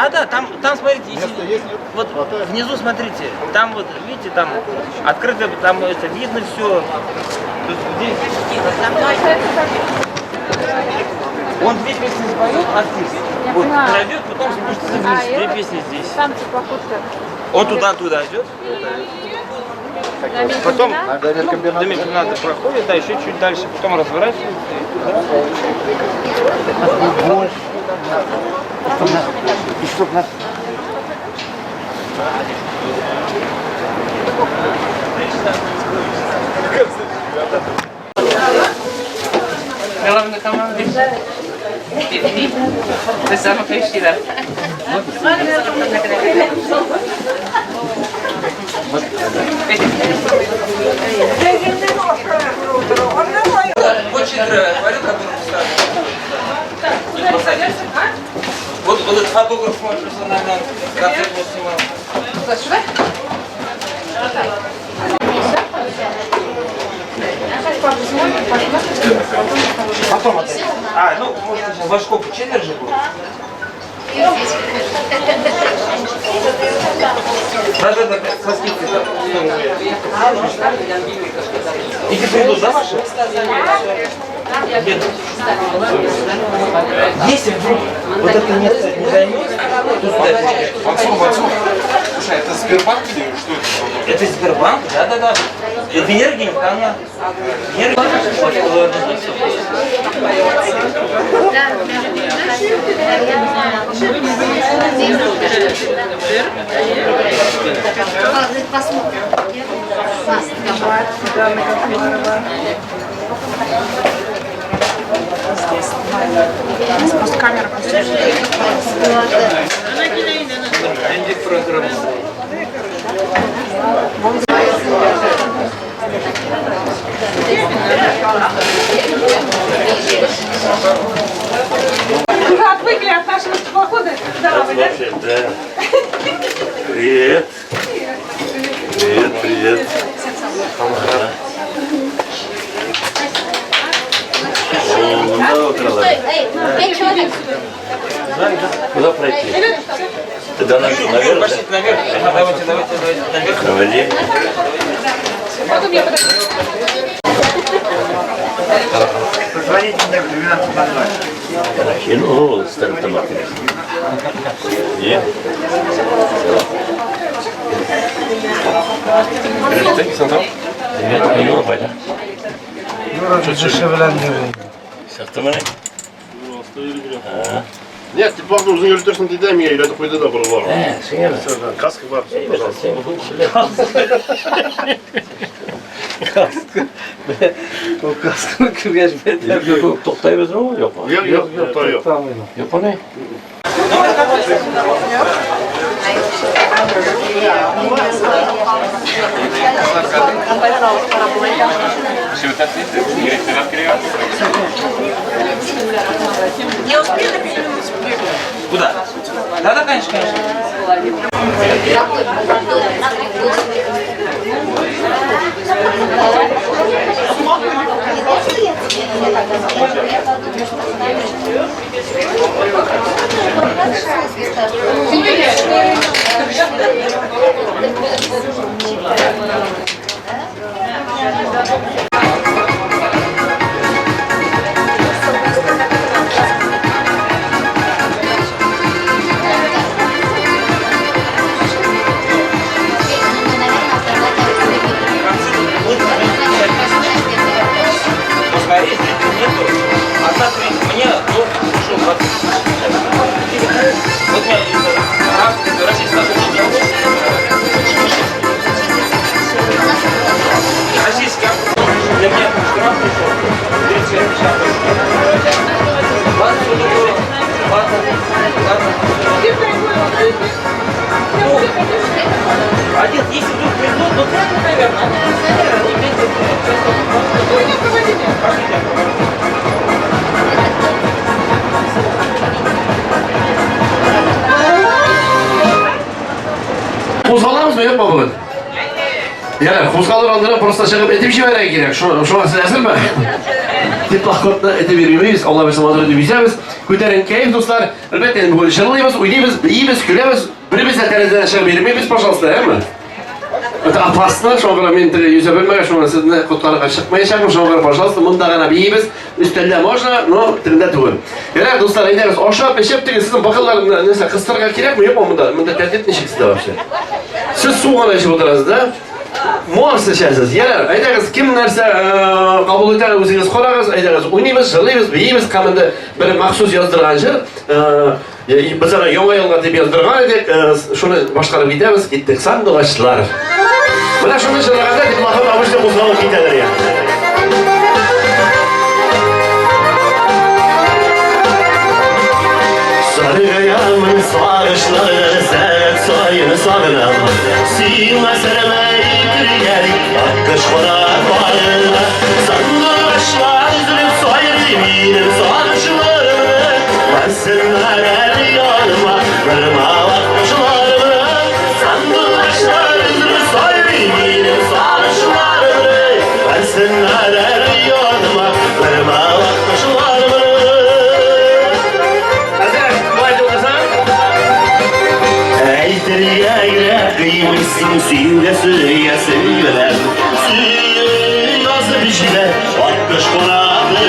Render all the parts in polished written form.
Да, да, там смотрите, если, Место есть, нет? вот Хватает? внизу смотрите, там вот, видите, там открыто, там это видно все. То есть здесь. Он две песни споет, артист. Вот, пройдет, потом спустится вниз. А, Две это- песни здесь. Там теплоход-то. Он туда-туда идет. Потом До мелькомбината. до мелькомбината проходит, а еще чуть дальше, потом разворачивается и туда. Вот четверо говорил, который писали. Вот, вот этот фотограф мой персонально концерт вот снимал. Потом отдать. А, ну, может, сейчас ваш сколько? Четверть же будет? Да, да, да, со скидкой там, 100 рублей. Эти придут, да, ваши? Нет. Если вдруг вот это место не займет, то сюда перейдет. Мансур, Мансур. Слушай, это Сбербанк или что это? Это Сбербанк, да, да, да. Это Венера Генитановна. Венера Просто камера Уже отвыкли от нашего теплохода. Здорово, да? Да. Привет. Привет, привет. Ага. О, мында отыралар. Куда пройти? Туда наверх, да? Пошлите наверх. Ага, давайте, давайте, давайте наверх. Проводи. Потом я подойду. Позвоните мне в 12:00. О, Стерлитамак. Не? Привет, байда. Чыктымы? Нет, теплоходны үзең йөртерсең диде, миңа өйрәтеп куйды да борылар. Ә, сиңа. Каска бар, пожалуйста. Ул касканы күргәч бетә. Юк, туктайбызмы? Юк. Юк, юк, юк, юк. Юк, не? Не успели перевернуть? Куда? Да, да, конечно, конечно. Посмотри, нету. Одна треть. Мне долг ушел 20 тысяч. Вот меня российский Российский автор. Для меня штраф пришел. 35 тысяч. Ладно, что такое? Ладно, ладно. Ну, один, если вдруг придут, ну, вряд ли, наверное, они пенсионеры, они ездят, часто Пошлите, я провожу. Кузгаламызмы, юкмы бүген? Ярар, кузгалыр алдыннан просто чыгып этеп җибәрергә кирәк. Шуңа шуңа сез әзерме? Теплоходны этеп йөрмибез, Алла бирсә матур итеп йөзәбез. Күтәрен кәеф, дуслар. Әлбәттә, инде бүген җырлыйбыз, уйныйбыз, биибез, көләбез. Беребез дә тәрәзәдән чыгып йөрмибез, пожалуйста, әйеме? Это опасно, шуңа күрә мин теге йөзә белмәгән, шуңа сезне коткарырга чыкмаячакмын, шуңа күрә, пожалуйста, монда гына биибез. Өстәлдә можно, но тегендә түгел. Ярар, дуслар, әйдәгез, ашап, эчеп, теге сезнең бокалларны нәрсә кыстырырга кирәкме, юкмы монда? Монда тәртип ничек сездә вообще? Сез су гына эчеп утырасыз, да? Морс эчәсез. Ярар, әйдәгез, кем нәрсә э, кабул итә, үзегез карагыз, әйдәгез, уйныйбыз, җырлыйбыз, биибез, һәм инде бер махсус яздырган җыр, э, без аны Яңа елга дип яздырган идек, э, шуны башкарып китәбез, киттек сандугачлар. Менә шуны җырлаганда теплоход обычно кузгалып китәләр я. Саргаямын сагышлар, сәгать саен сагынам. Сиңа сәләмә итергән, аккош канатларына. Сандугачлар өзелеп сайрый минем сагышларымны. Барсыннар әле яныма, бер аккошларымны. Сандугачлар өзелеп сайрый минем сагышларымны. Барсыннар әле яныма, бер аккошларымны. Әзер, болай тукысаң. Әйтергә йөрәк кыймыйсың, син дә сөясең беләм. Сөю язып җибәр, аккош канаты.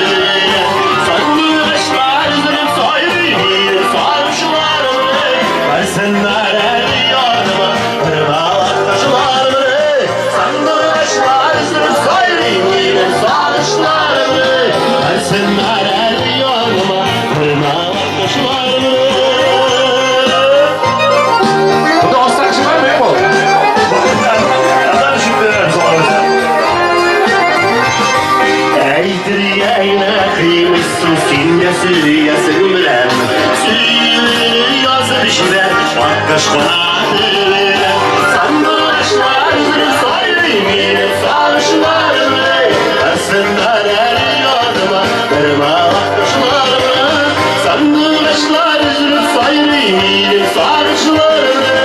Сандугачлар өзелеп сайрый минем сагышларымны. Барсыннар әле яныма, бер аккошларымны. Сандугачлар өзелеп сайрый минем сагышларымны. Барсыннар әле яныма, бер аккошларымны. Монда аста кеше бармы, юкмы? Адам шүпләр салабыз. Әйтергә генә кыймыйсың, син дә сөясең беләм. Сөюне язып җибәр, аккош канаты белән. Сандугачлар өзелеп сайрый минем сагышларымны. Барсыннар әле яныма, бер аккошларымны. Сандугачлар өзелеп сайрый минем сагышларымны.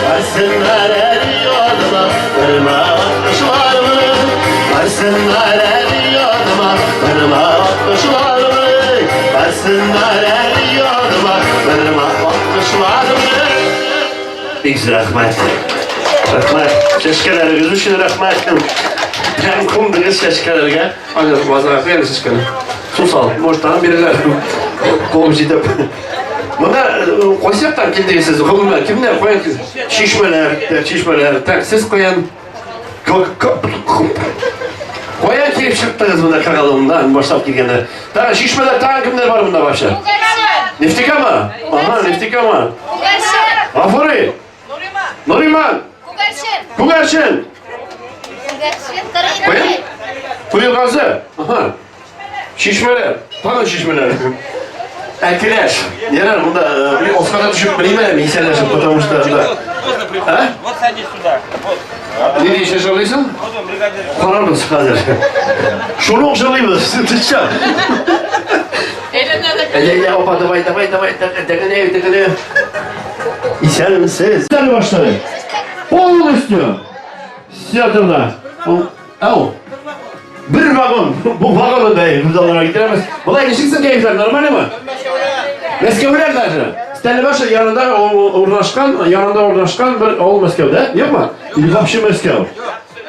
Барсыннар әле яныма, бер аккошларымны. Барсыннар әле яныма, бер аккошларымны. Барсыннар әле яныма, бер аккошларымны. Бик зур рәхмәт. Рәхмәт. Чәчкәләрегез өчен рәхмәт. Прям кундыгыз чәчкәләргә. Аны базарга куябыз чәчкәне. Су сал. Может, тагын бирерләр. Куып җитеп. Монда э, кайсы яктан килдегез сез? Гомумән, кемнәр, каян килдегез? Чишмәләр, так, чишмәләр. Так, сез каян? Каян килеп чыктыгыз монда Каргалымнан башлап килгәндә? Тагын чишмәләр, тагын кемнәр бар монда вообще? Нефтекама? Ага, Нефтекама. Күгәрчен. Гафури. Нуриман. Күгәрчен. Күгәрчен. Күгәрчен. Каян? Куелгазы. Ага. Чишмәләр. Тагын чишмәләр. Әкеләш. Ярар, монда э, мин Оскарга төшеп белмим әле, мин исәнләшеп, потому что да. Поздно приходит. А? Вот садись сюда. Вот. Ни дишә җырлыйсың? Вот он, бригадир. Карарбыз хәзер. Шуны ук җырлыйбыз. Ты чё? Әйдә, әйдә, опа, давай, давай, давай, тегене, тегене. Исәнмесез. Стали башлады. Полностью. Все тына. Ау. Бер вагон. Бу вагон да без аларга китерәбез. Болай ничек соң кәефләр, нормальныймы? Мәскәүләр даже. Стәлебаш янында урнашкан, янында урнашкан бер авыл Мәскәүдә, юкмы? Или вообще Мәскәү?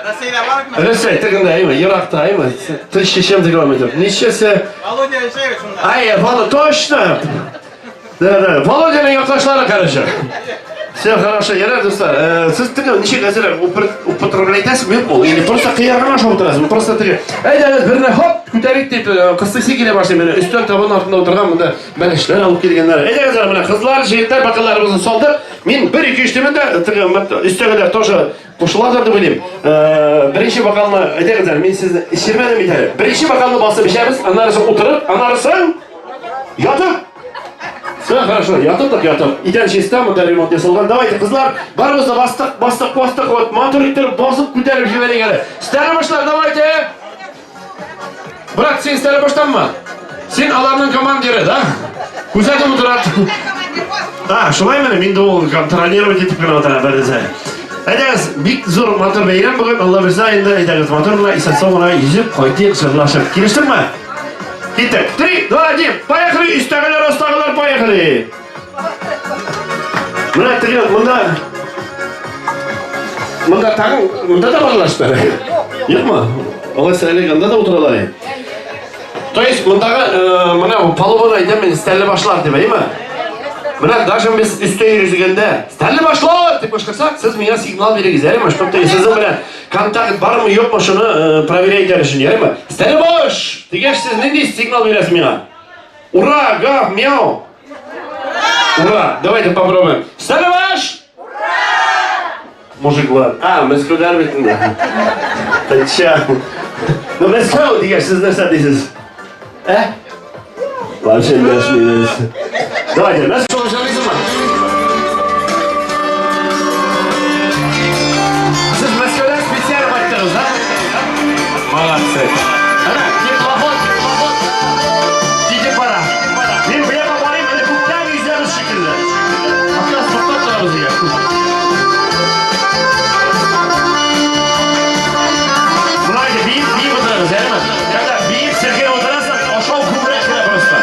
Россиядә бармы? Рәсәй, тегендә, әйме, еракта, әйме, тысяча чем-то километр. Ничәсе? Володя Ишаев шунда. Ай, Володя, точно! Да, да, Володяның якташлары, короче. Все хорошо, ярар, дуслар. Э, Сез теге ничек әзерәк употреблять итәсезме, юкмы? Или просто кыяр гына ашап утырасызмы? Просто теге, әйдәгез, берне хоп, күтәрик дип, э, кыстыйсы килә башлый. Менә өстәл табын артында утырган монда бәлешләр алып килгәннәр. Әйдәгез, менә кызлар, җегетләр бокалларыбызны салдык. Мин 1 2 3 димен дә, теге өстәгеләр тоже кушыладыр дип уйлыйм. Э, Беренче бокалны, әйдәгез әле, мин сезне эчермәдем бит әле. Беренче бокалны басып эчәбез, аннары соң утырып, аннары соң ятып. Все хорошо, ятып так ятып. Идән чиста, монда ремонт ясалган. Давайте, кызлар, барыбыз да бастык, бастык, бастык. Вот, матур иттереп басып күтәреп җибәрик әле. Стәлебашлар, давайте. Брат, син Стәлебаштанмы? Син аларның командиры, да? Күзәтеп утырат. А, шулай мени? Мин дә ул контролировать итеп кенә утыра берүзе. Әйдәгез, бик зур матур бәйрәм бүген. Алла бирсә, инде әйдәгез, матур гына, исән-сау гына йөзеп кайтыйк, җырлашып. Килештеңме? Киттек. 3, 2, 1. Поехали, өстәгеләр, астагылар, поехали. Менә теге монда Монда тагын, монда да барлаштыр. Юкмы? Алайса әле анда да утыралар. То есть мондагы э, менә бу палубаны әйтәм мин стәлле башлар дип, әйме? Менә даже без өстә йөргәндә стәлле башлар дип кычкырсак, сез миңа сигнал бирегез, әйме? Чтоб теге сезнең белән контакт бармы, юкмы, шуны э, проверять итәр өчен, әйме? Стәлле баш! Дигәч, сез нинди сигнал бирәсез миңа? Ура, гав, мяу! Ура! Давайте попробуем. Стәлле баш! Мужиклар. А, Мәскәүдән бит инде. Тынча. Ну, Мәскәү дигәч, сез нәрсә дисез? Ә? Вообще дәшмибез. Давайте, Мәскәү җырлыйсызмы? Сез Мәскәүдән специаль кайттыгыз, да? Молодцы. Әнә, теплоход, теплоход. Китеп бара. Мин беләм, барыйм, әле күптән йөзәбез шикелле. Атлас туктап торабыз дигән. Болай итеп, биеп, биеп утырабыз, әйеме? Когда биеп селкенеп утырасың, ашау күбрәк керә просто.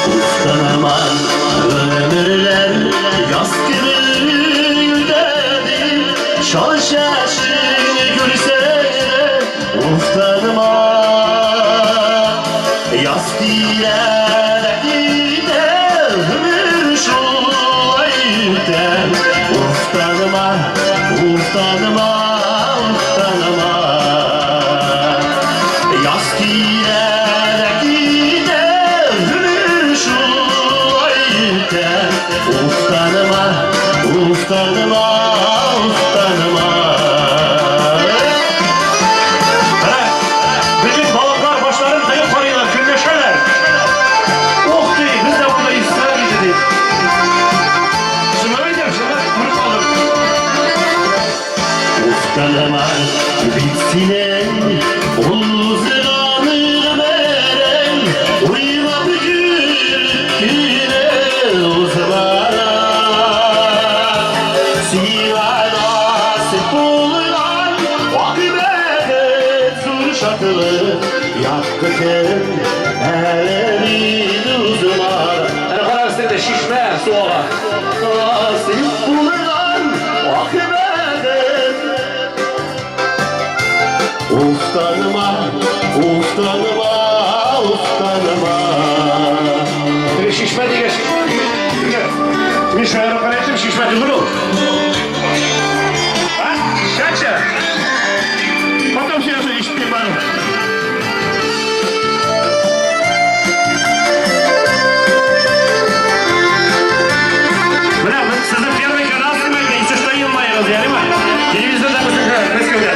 Уфтанаман өмірлер яз кебек үтәде, Шал чәчеңне күрсәң дә уфтанма. Яз килә дә китә, гомер шулай үтә. Уфтанма, уфтанма, уфтанма. Яз килә дә китә, гомер шулай үтә. Уфтанма, уфтанма, уфтанма. Менә бөтен балыклар башларын тыгып карыйлар, көнләшәләр. Ух ты, без дә монда йөзсәк иде дип. Шуннан әйтәм, шуннан күреп калдым. Уфтанма бит синең узган гомерең, уйлап көлеп кенә узмана. Сиңа насыйп булган ак бәхет, зур шатлык, якты көн әле бит узмана. Әнә карагыз, тегендә чишмә су ага. Насыйп булган ак бәхет. Уфтанма, уфтанма, уфтанма. Теге чишмә дигәч, теге мин шаярып кына әйттем, чишмә түгел ул. А? Чача. Потом сөйләшеп ишетмим бары. Менә сезне Первый канал снимает, если что, елмаегыз, ярыймы? Телевизорда күрсәтә, Мәскәүдә.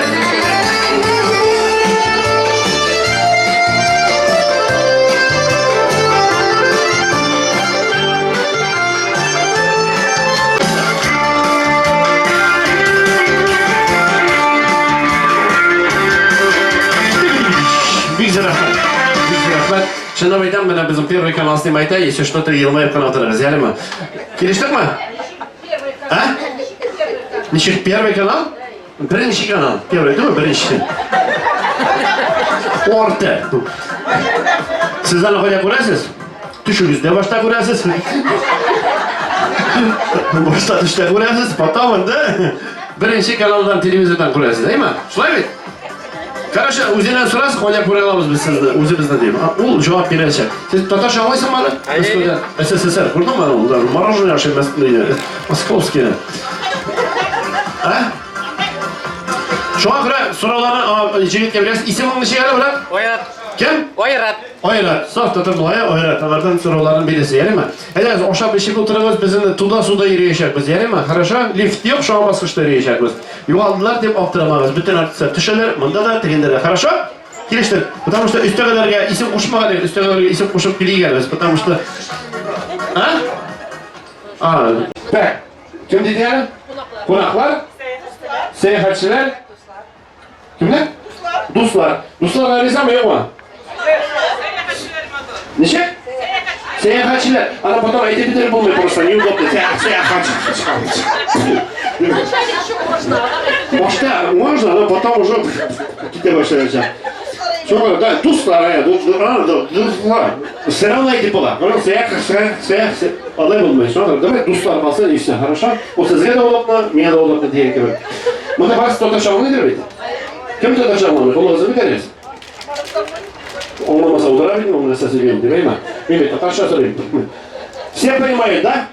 Бик зур рәхмәт. Бик зур рәхмәт. Чынлап әйтәм, менә безнең Первый канал снимает, если что-то елмаеп кына утырыгыз, ярыймы? Килештекме? А? Ничек Первый канал? Беренче канал. Первый түгел, беренче. Орты. Сез аны кайда күрәсез? Төшегездә башта күрәсез. Башта төштә күрәсез, потом инде беренче каналдан телевизордан күрәсез, әйме? Шулай бит? Короче, үзеннән сорасыз, кайда күрә алабыз без сезне, үзебезне дип. Ул җавап бирәчәк. Сез татарча аңлыйсыңмы әле? Мәскәүдә СССР күрдеңме аны? Ул мороженое ашый московский. А? Шуңа күрә сорауларны җегеткә бирәсез. Исемең ничек әле, брат? Айрат. Кем? Айрат. Айрат. Саф татар малае Айрат. Алардан сорауларын бирәсе, ярыймы? Әйдәгез, ашап эчеп утырыгыз, без инде туда-суда йөриячәкбез, ярыймы? Хорошо? Лифт юк, шуңа баскычта йөриячәкбез. Югалдылар дип аптырамагыз. Бөтен артистлар төшәләр, монда да, тегендә дә. Хорошо? Килештек. Потому что өстәгеләргә исем кушмаган идек, өстәгеләргә исем кушып килик әле без, потому что А? А, так. Кем диде әле? Кунаклар. Сәяхәтчеләр. Кемнәр? Дуслар. Дуслар ризамы, юкмы? Ничек? Сәяхәтчеләр. Ана потом әйтеп бетереп булмый просто, неудобно. Сәяхәтче. Башта можно, но потом уже китә башлаячак. Шуңа да дуслар, дуслар. Все равно әйтеп була. Сәяхәт, алай булмый. Шуңа давай дуслар калсын, и все, хорошо? Ул сезгә дә удобно, миңа да удобно дигән кебек. Монда барысы татарча аңлыйдыр бит? Кем татарча аңламый? Кулыгызны күтәрегез. Аңламаса утыра бит, ул нәрсә сөйлим дип, әйме? Мин бит татарча сөйлим. Все понимают, да?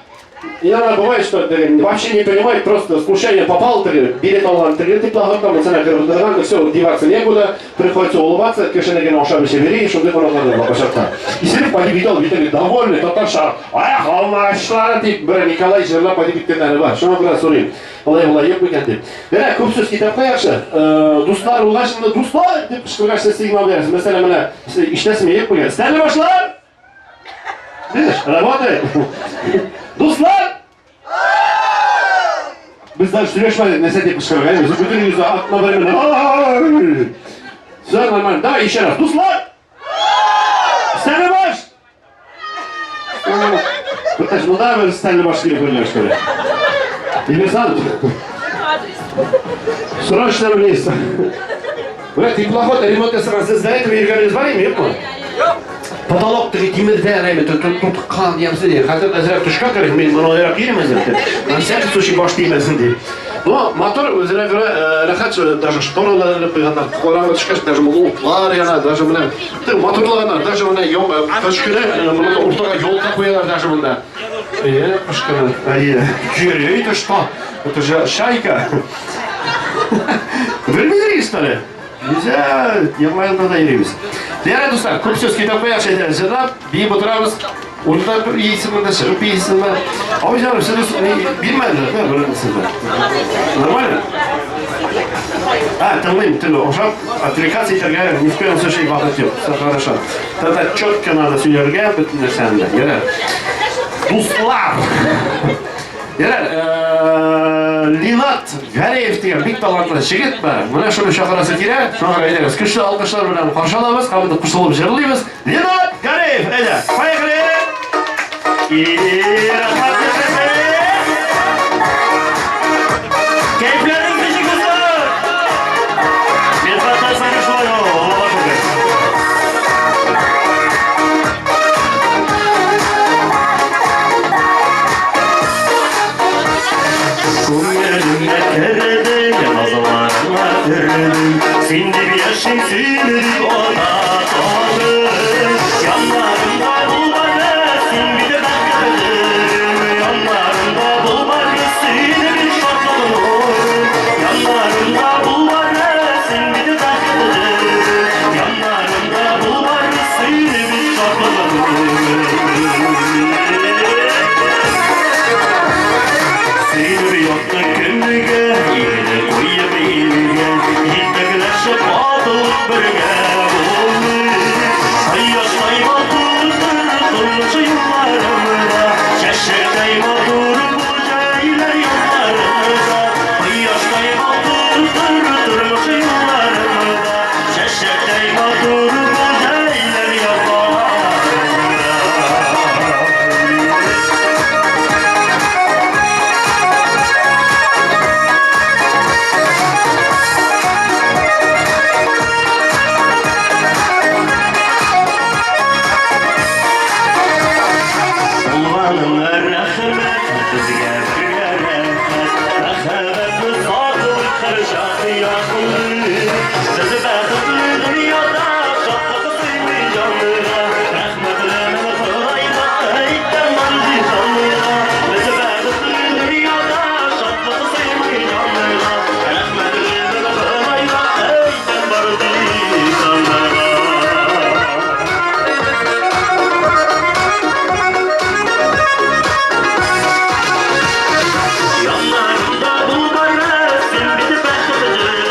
Иногда бывает, что ты вообще не понимает, просто случайно попал, ты билет алган, ты теплоходка, мәсәлән, кереп утырган, все, деваться некуда, приходится улыбаться, кешене генә ашап эчеп йөри, шундый кунаклар да бар кайчакта. Исереп кайтып китә ул, бит довольный, татарча, эх, алмагачлары дип, бер Николай җырлап кайтып киткәннәре бар. Шуңа күрә сорыйм, алай болай юк микән дип. Менә күп сүз китапка яхшы. Дуслар булгач, инде дуслар дип кычкыргач, сез сигнал бирәсез. Мәсәлән, менә ишетәсезме, юк микән? Стәле башлар! Видишь, работает. Дуслар! Без даже сөйләшмәдек, нәрсә дип кычкырырга. Без бөтен йөзне атна бер менә. Все нормально. Давай еще раз. Дуслар! Стәле баш! Бөтәш, монда бер стәле баш килеп күренә, что ли? Илерсан. Срочно вниз. Менә теплоход ремонт ясаган сез до этого йөргәнегез бар име, юкмы? Потолок теге тимердән әйме тоткан ямсы ди. Хәзер әзрәк төшкә керик, мин моны аерак йөрим әзрәк. На всякий случай баш тимәсен ди. Но мотор үзенә күрә рәхәт, даже шторалар элеп куйганнар. Караңгы төшкәч, даже моны утлар яна, даже менә моторлаганнар, даже менә кыш көне моны уртага елка куялар даже монда. Әйе, кыш көне. Әйе. Йөри, это что? Это же шайка. Белмидер что ли? Нельзя, яңа елда да йөрибез. Ярар, дуслар, күп сүз китап куяк, әйдә, җырлап, биеп утырабыз. Урында бер исеме дә чыгып исеме. Абый җаным, сез бирмәделәр, да, бер сезгә. Нормально? А, тыңлыйм, тыңлыйм. Ошап, отвлекаться итәргә ни в коем случае вакыт юк. Все хорошо. Тогда четко надо сөйләргә бөтен нәрсәне. Ярар. Дуслар! Ярар, Линат Гәрәев дигән бик талантлы җегет бар. Менә шуны чакырасы килә. Шуңа күрә әйдәгез, көчле алкышлар белән каршы алабыз һәм инде кушылып җырлыйбыз. Линат Гәрәев, әйдә, поехали! И рәхмәт сезгә! Кәефләрең ничек, дуслар? Мидхәт Хәсәнов шулай ул, Аллага шөкер. Күңелемә кердең, назларыңа төрдең, Син дип яшим, сине дип онытамын. Яннарымда булганы, син бит бәхетлем. Яннарымда булганы, сине бит шатлыгым. Яннарымда булганы, син бит бәхетлем. Яннарымда булганы, сине бит шатлыгым. Син якты көнгә, илне куеп илгә, Җитәкләшеп атылып бергә булыйк. Кояштай матурдыр тормыш юлларымда, Чәчәктәй матур бу җәйләр язларымда. Кояштай матурдыр тормыш юлларымда, Чәчәктәй матур бу җәйләр язларымда. Булганыңа рәхмәт, безгә бергә рәхәт, Мәхәббәтне сатып һәрчак якынлык. Без бәхетле дөньяда, шатлык сыймый җанга, Рәхмәтлемен Ходайга, әйтәм бар җиһанга. Без бәхетле дөньяда, шатлык сыймый җанга, Рәхмәтлемен Ходайга, әйтәм бар җиһанга. Яннарымда бул бары, син бит бәхетлем.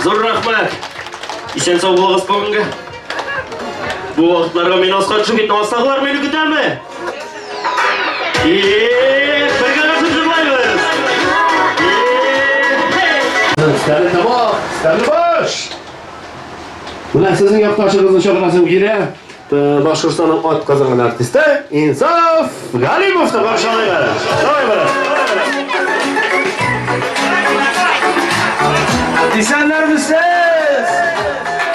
Зур рәхмәт. Исән сау булыгыз бүгенгә. Бу вакытларга мин аска төшеп киттем. Астагылар мине көтәме? Е, бергәләшеп җырлайбыз. Е, Стәрлетамак, Стәрлебаш! Менә сезнең якташыгызны чакырасым килә. Башкортстанның ат казанган артисты Инсаф Галимовны каршы алыйк әле. Давай, брат. Исәннәрмесез!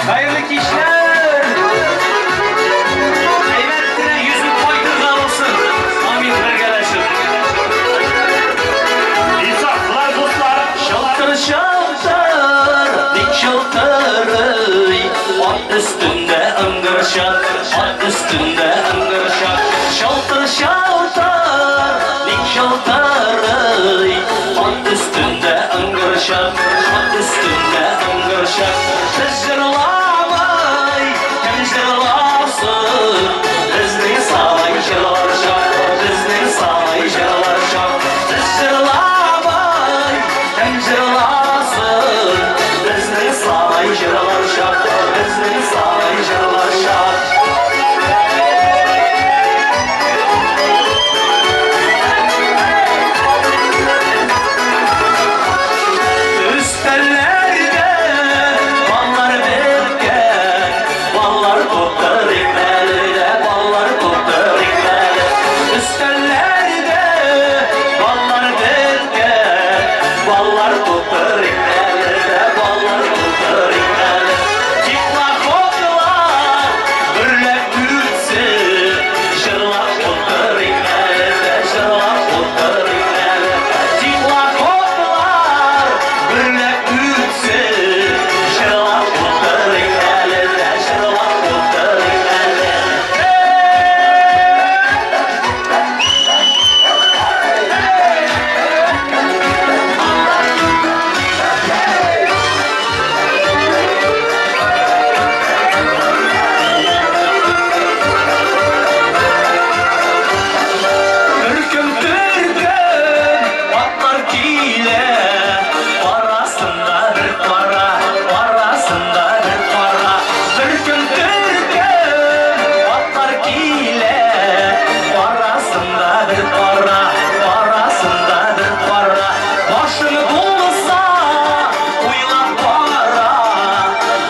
Хәерле кичләр! Әйбәт кенә йөзеп кайтырга булсын. Амин бергәләшеп. Инсаф, болар дуслар. Шалтыр шалтыр, бик шалтырый. Ат өстендә ыңгыршак, ат өстендә ыңгыршак. Шалтыр шалтыр, бик шалтырый. Ат өстендә ыңгыршак, ат өстендә ыңгыршак. Без җырламый, кем җырласын? Безнең самай җырлар чак, безнең самай җырлар чак. Без җырламый, кем җырласын? Безнең самай җырлар чак, безнең самай җырлар чак. Өстәлләрдә баллар беткән, баллар тоттырыйк әле дә, баллар тоттырыйк әле. Өстәлләрдә баллар беткән, баллар тоттырыйк әле дә, баллар тоттырыйк әле. Теплоходлар гөрләп үтсен, җырлап утырыйк әле дә, җырлап утырыйк әле. Теплоходлар гөрләп үтсен, җырлап утырыйк әле дә, җырлап утырыйк әле. Төркем төркем атлар килә, арасында бер кара, арасында бер кара. Төркем төркем атлар килә, арасында бер кара, арасында бер кара. Башың булса, уйлап кара,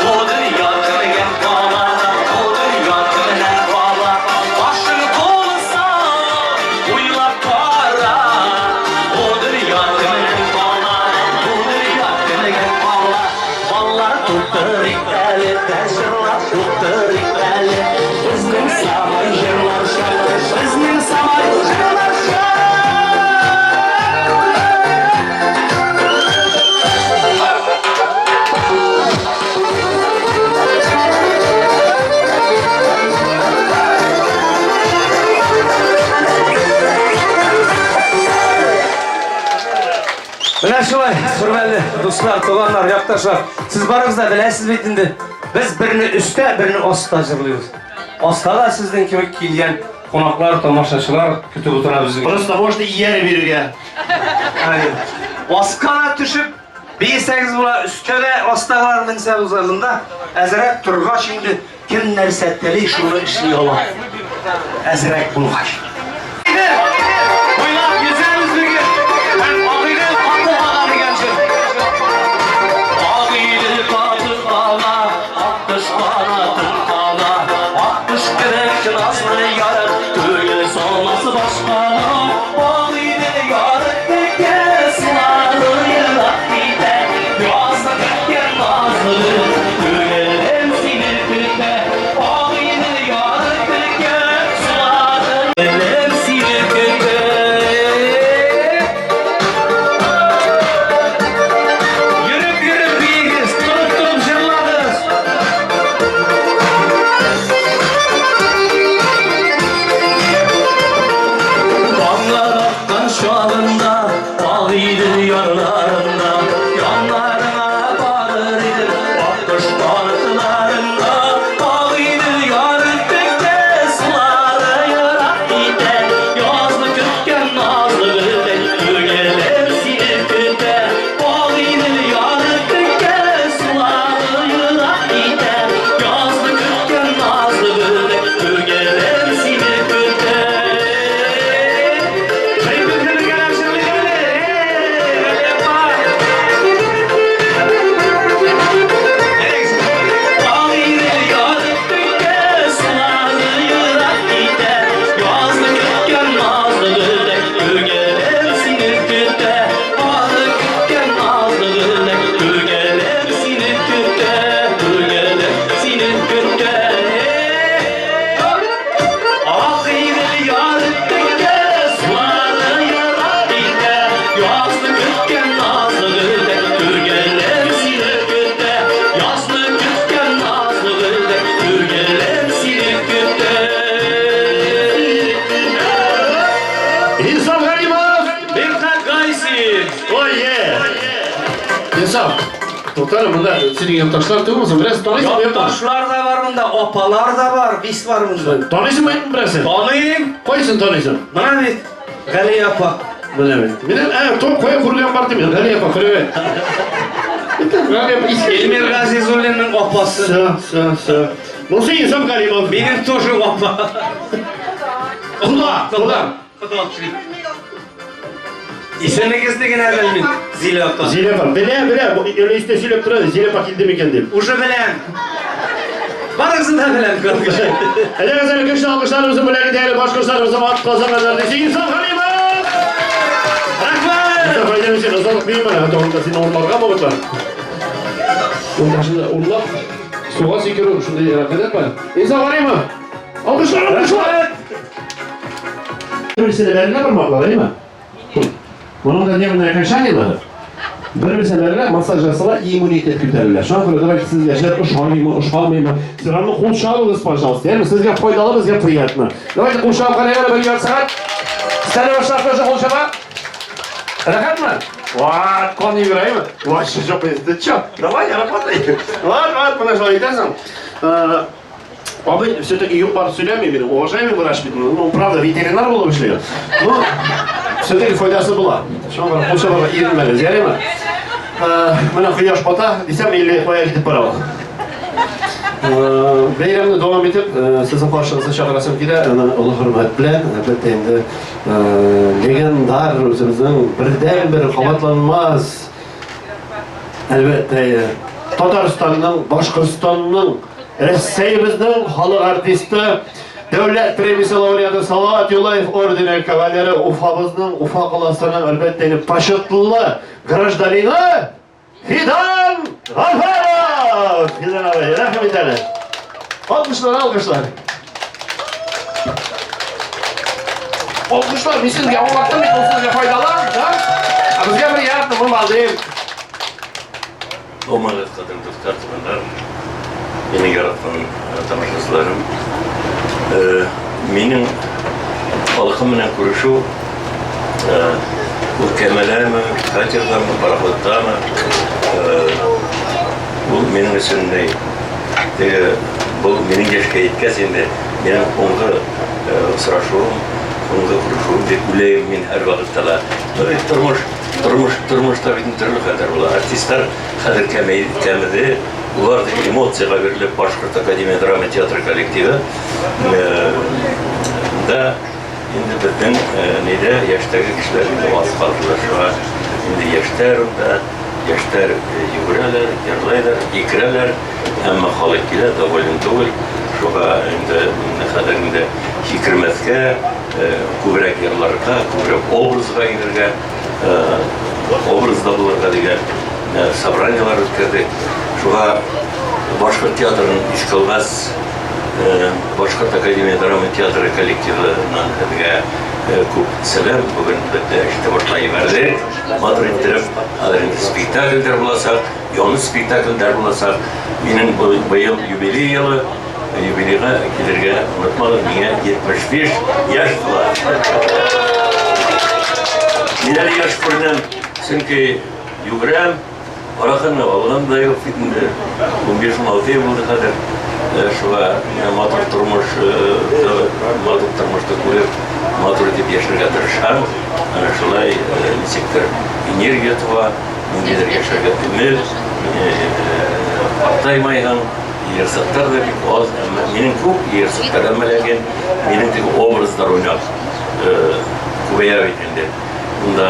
бу дөнья кемгә кала, бу дөнья кемгә кала. Башың булса, уйлап кара, бу дөнья кемгә кала, бу дөнья кемгә кала. Баллар тутырыйк әле дә, җырлап утырыйк әле. Безнең самай җырлар шәп, безнең самай җырлар шәп. Менә шулай, хөрмәтле дуслар, туганнар, якташлар. Сез барыгыз да беләсез бит инде. Без берне өстә, берне аста җырлыйбыз. Аста да сезнең кебек килгән кунаклар, тамашачылар көтеп утыра безне. Просто можно ияр бирергә. Аска да төшеп, биесәгез була, өскә дә астагылар менсә була. Монда әзрәк торгач инде кем нәрсә тели, шуны эшли ала. Әзрәк булгач. Уйлап йөзәбез бүген. Һәм Агыйдел каты ага дигән җыр. Агыйдел каты ага, аккош канатын кага, аккош кебек назлы ярым, күңел салмас башкага. Агыйдел ярып китә, сулары елап китә, язны көткән назлы, күңелем сине көтә. Агыйдел ярып китә, сулары Туктале, монда синең якташлар түгелме соң? Бераз таныйсыңмы, юкмы? Якташлар да бар монда, апалар да бар, бис бар монда. Таныйсыңмы, юкмы берәрсен? Таныйм. Кайсын таныйсың? Менә бит Галия апа. Менә бит. Менә, ә, топ кая күргән бар дим. Галия апа, привет. Галия апа, иске. Эльмир Газизуллинның апасы. Все, все, все. Монысы Инсаф Галимов. Минем тоже апа. Кода, кода. Кода. Исемегезне генә белмим, Зилә апа. Зилә апа, белә, белә, бу әле истә сөйләп тора, Зилә апа килде микән дип. Уже беләм. Барыгызны да беләм, короче. Әйдәгез әле көчле алкышларыбызны бүләк итәле башкортларыбызның ат казанганнар дисең Инсаф Галимов! Рәхмәт! Инсаф Галимов син озак бирмә, хәтта сине урларга могытлар. Юлдашны урлап, суга сикерү шундый гадәт бар. Инсаф Галимов! Алкышлар, алкышлар! Бер-берсенә бәрелә бармаклар, әйме? Моның да нервное окончаниеләре бер-берсенә бәрелә, массаж ясала, иммунитет күтәрелә. Шуңа күрә давайте сез яшьләр ошамыймы, ошамыймы, все равно кул чабыгыз, пожалуйста. Ягъни сезгә файдалы, безгә приятно. Давайте кул чабып карыйк әле бер ярты сәгать. Стәле башлап кул чаба. Рәхәтме? Вот, кон йөгерәме? Вообще жоқ, ты чё? Давай, работай. Вот, вот, менә шулай итәсең. Абый все-таки юк бар сөйләми минем, уважаемый врач бит, ну, правда, ветеринар булып эшли. Ну, все-таки файдасы була. Шуңа күрә кул чабарга иренмәгез, ярыймы? Менә кояш бата, дисәм, или кая китеп бара ул. Бәйрәмне дәвам итеп, сезнең каршыгызга чакырасым килә, аны олы хөрмәт белән, әлбәттә инде, легендар үзебезнең бердәнбер кабатланмас, әлбәттә, Татарстанның, Башкортстанның, Рәсәебезнең халык артисты, Дәүләт премиясе лауреаты Салават Юлаев ордены кавалеры, Уфабызның, Уфа каласының, әлбәттә инде, почетлы гражданины Фидан Гафаров! Фидан абый, рәхим ит әле. Алкышлар, алкышлар. Алкышлар, мин сезгә аңлаттым бит, ул сезгә файдалы, да? Ә безгә приятно, мы молодые. Алмагыз, кадерле дуслар, туганнар, мине яраткан тамашачыларым. Минем халкым белән күрешү ул кәмәләме, катердамы, пароходтамы, ул минем өчен ни, теге, был минем яшькә җиткәч инде, минем соңгы очрашуым, соңгы күрешүем дип уйлыйм мин һәрвакытта да. Тормыш Тормыш, тормышта бит төрле хәлләр була. Артистлар хәзер кәмәй, кәмеде. Улар дип эмоциягә бирелеп Башкорт академия драма театры коллективы да инде безнең нидә яшьтәге кешеләр инде аз калдылар. Шуңа инде яшьтәр унда, яшьтәр йөгерәләр, йырлайлар, икерәләр, әмма халык килә, доволен түгел. Шуңа инде хәзер инде сикермәскә, күбрәк йырларга, күбрәк образга инергә, образда булырга дигән собраниелар үткәрдек. Шуңа Башкорт театрын искә алгас, Башкорт академия драма театры коллективыннан һеҙгә күп сәлам. Бүген беҙҙә эште башлай ебәрҙек. Матур иттереп, хәҙер инде спектакльдәр буласаҡ, яңы спектакльдәр буласаҡ. Минең быйыл юбилей йылы. Юбилейга килергә онытмагыз, миңа 75 яшь тула. Мин әле яшь күренәм, чөнки йөгерәм, аракыны алган да юк бит инде. 15-16 ел булды хәзер. Шуңа матур тормыш, матур тормышны күреп, матур итеп яшәргә тырышам. Әнә шулай ничектер энергия туа, ниндидер яшәргә өмет, картаймайһың. Ерсыктар да бик аз, әмма минем күп ерсыктар, әмма ләкин минем теге образлар уйнап күбәя бит инде. Монда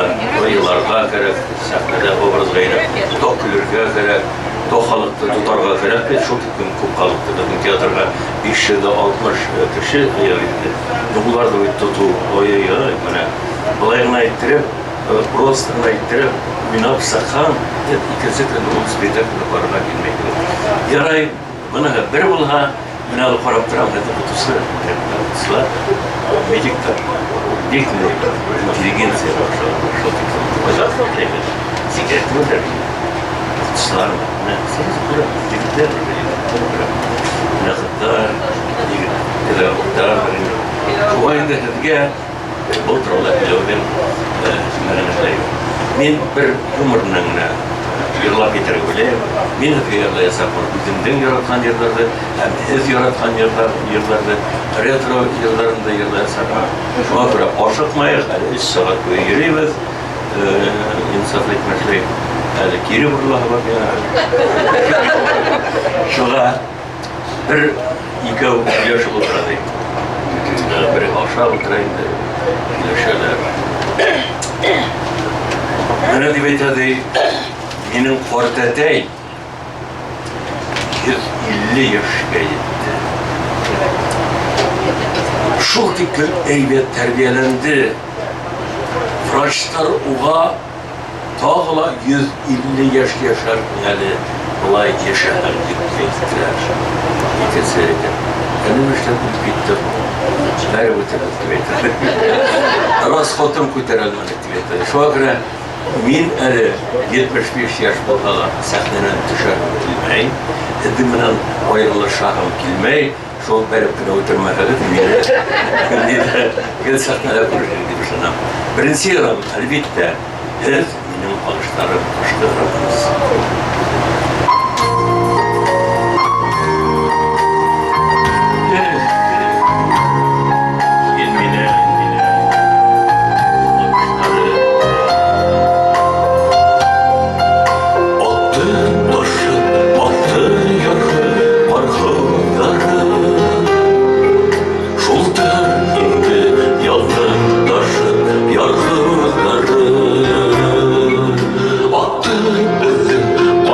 еларга кирәк, сәхнәдә образга инеп, то көлергә кирәк, то халыкны тотарга кирәк бит, шул тиклем күп халык безнең театрга 560 кеше җыя бит инде. Ну, боларны бит тоту, ой-ой-ой, менә болай гына иттереп, Просто гына иттереп уйнап сыккан, икенче көнне ул спектакльгә барырга килмәй. Ярай, моны бер булһа, менә ул карап торам, это укытучы, укытучылар, медиктар, бик интеллигенция бар, шул тиклем. Сикереп түгелдер. Укытучылар, менә сразу күрәм, егетләр, менә кызлар, егетләр, шулай инде һеҙгә Был турала һөйләүҙең мәғәнәһе лә юҡ. Мин бер юмор менән генә Йырлап китәргә уйлыйм. Мин һезгә йырлаячакмын үземнең яраткан йырларны һәм һез яраткан йырлар, йырларны, ретро йырларын да йырлаячакмын. Шуңа күрә ашыкмаек, әле өч сәгать буе йөрибез. Инсаф әйтмешли, әле кире борыласы бар миңа. Шуңа бер икәү сөйләшеп утыра ди. Бер ашап утыра инде, сөйләшәләр. Менә дип әйтә ди, минем картәтәй 150 яшькә җитте. Шул тиклем әйбәт тәрбияләнде. Врачлар уга тагы ла 150 яшь яшәрсең әле, болай яшәһәң дип әйттеләр. Икенче әйтә, әле нишләп үлеп китте бу? Бәреп үтерде дип әйтә. Расходын күтәрә алмады дип әйтә. Шуңа күрә мин әле 75 яшь булса да сәхнәдән төшәһем килмәй, һезнең белән аерылышаһым килмәй, шул бәреп кенә үтермәсәгез, мине мине гел сәхнәдә күрерсез дип ышанам. Беренче елым, әлбиттә, һез минем алышларым, кышкы ырымыз. Син мине Атты ташы, атты яры, пархылдары. Шулдыр инде язның ташы, яргылары. Атты безнең.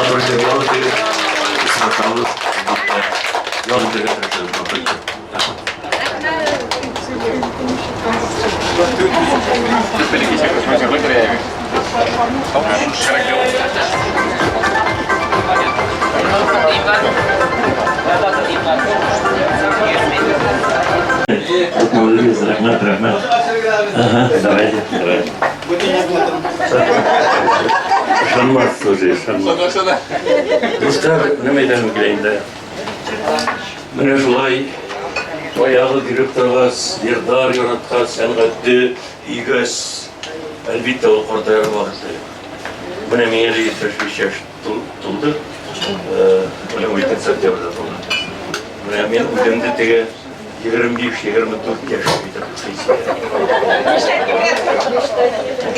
Матур итеп ял итегез. Очрашабыз. Әлбәттә, ял итәргә тырышыгыз, матур итеп. Рәхмәт. Рәхмәт, рәхмәт. Ага, давайте, давайте. Ышанмас, слушай, ышанмас. Дуслар, менә әйтәм килә инде. Менә шулай баягы директорга Сердар яраткан сәнгатьне өйгәс, әлбиттә, ул картаер вакыты. Менә миңа әле 75 яшь тулды. Менә 12 сентябрьдә тулды. Менә мин үземне теге 25-24 яшь итеп хис итәм.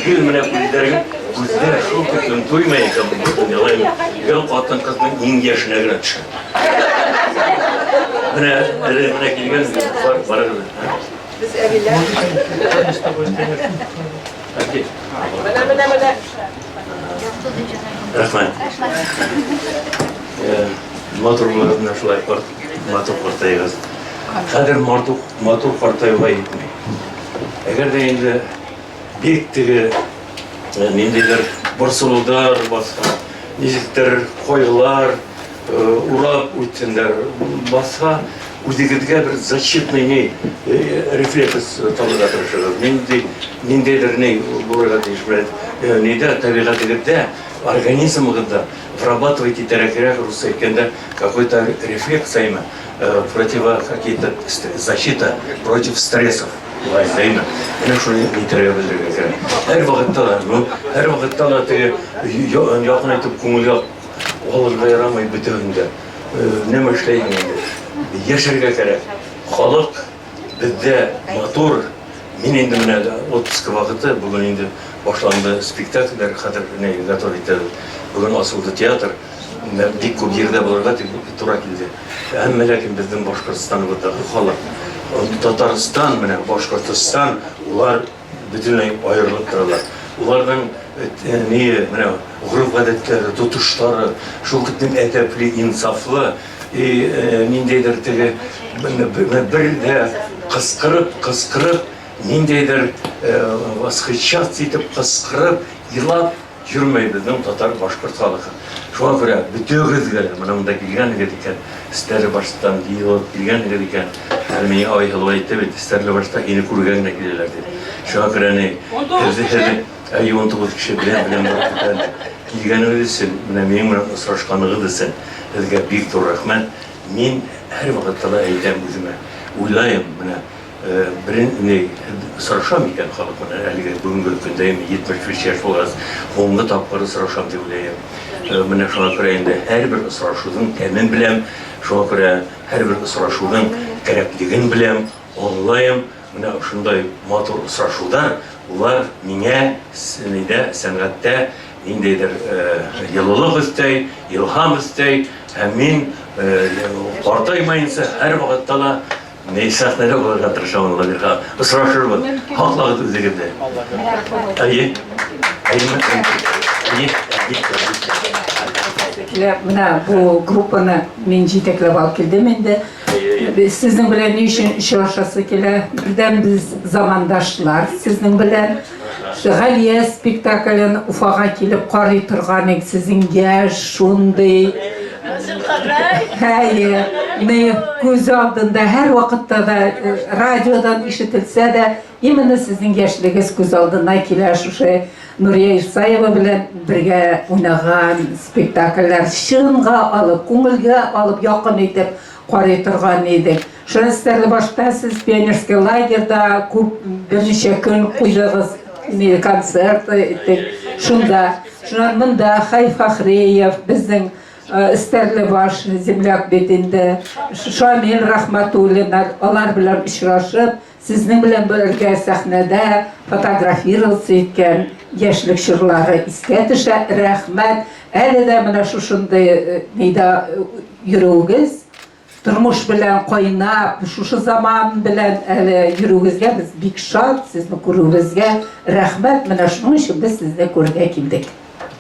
Гел менә күзләрең, күзләр шул тиклем туймый икән бу дөньяда. Гел хатын-кызның иң яшенә генә төшә. Менә әле менә килгән бар барыгыз. Без әбиләр. Менә, менә, менә. Рәхмәт. Матур булыгыз менә шулай карт, матур картаегыз. Хәзер матур, матур картаюга җитми. Әгәр дә инде бик теге ниндидер борсылудар басса, ничектер кайгылар урап үтсеннәр басса, үзегезгә бер защитный ни рефлекс табырга тырышыгыз. Нинди, ниндидер ни булырга тиеш белән, нидә табигатегездә, организмыгызда вырабатывать итәргә кирәк, русча әйткәндә, какой-то рефлекс әйме, противо какие-то защита против стрессов. Болай әйме. Менә шуны нитәргә белергә кирәк. Һәр вакытта да, ну, һәр вакытта да теге якын итеп күңелгә алырга ярамый бөтен дә. Нәмә эшләйсең инде? Яшәргә кирәк. Халык бездә матур. Мин инде менә отпуск вакыты, бүген инде башланды спектакльләр, хәзер менә готов итәбез. Бүген асылды театр. Бик күп җирдә булырга тура килде. Әмма ләкин безнең Башкортстаныбыздагы халык, Татарстан менә Башкортстан, улар бөтенләй аерылып торалар. Уларның ни менә гореф-гадәтләре, тотышлары шул тиклем әдәпле, инсафлы, и ниндәйдер теге бер дә кыскырып, кыскырып, ниндәйдер восхищаться итеп кыскырып, елап йөрмәй безнең татар башкорт халкы. Шуңа күрә бөтегезгә дә менә монда килгәнегез икән, Стәрлебаштан җыелып килгәнегез икән, әле миңа Айһылу әйтте бит, Стәрлебашта һине күргән генә киләләр дип. Шуңа күрә ни, әйе, 19 кеше белән белән барып китәм. Килгәнегез өчен, менә минем белән очрашканыгыз өчен сезгә бик зур рәхмәт. Мин һәрвакытта да әйтәм үземә, уйлаем, менә Берен ни сорашам икән халык белән әлеге бүгенге көндә инде 75 яшь булгач, һуңгы тапкыр сорашам дип уйлыйм. Менә шуңа күрә инде һәрбер очрашуның тәмен беләм, шуңа күрә һәрбер очрашуның кирәклеген беләм, аңлыйм. Менә шундай матур очрашулар, улар миңа нидә сәнгатьтә ниндидер елылык өстәй, илһам өстәй һәм мин картаймаенча һәрвакытта да Ни сәхнәдә булырга тырышам, Алла бирһә. Очрашырбыз. Һаклагыз үзегезне. Әйе. Әйе. Әйе. Менә бу группаны мин җитәкләп алып килдем инде. Без сезнең белән ни өчен очрашасы килә? Бердән без замандашлар сезнең белән. Галия спектаклен Уфага килеп карый торган идек. Сезнең яшь, шундый Әйе, ни күз алдында һәр вакытта да э, радиодан ишетелсә дә, именно сезнең яшьлегез күз алдына килә шушы Нурия Исаева белән бергә уйнаган спектакльләр чынга алып, күңелгә алып, якын итеп карый торган идек. Шуны Стәрлебашта сез пионерский лагерьда күп берничә көн куйдыгыз, концерт иттек. Шунда, шуннан монда Хәй Фахриев, безнең э, Стәрлебаш земляк бит инде, Шамил Рахматуллин, алар белән очрашып, сезнең белән бергә сәхнәдә фотографироваться иткән яшьлек чорлары искә төшә. Рәхмәт. Әле дә менә шушындый э, нидә э, йөрүегез Тормыш белән кайнап, шушы заман белән әле йөрүегезгә без бик шат, сезне күрүебезгә рәхмәт. Менә шуның өчен без сезне күрергә килдек.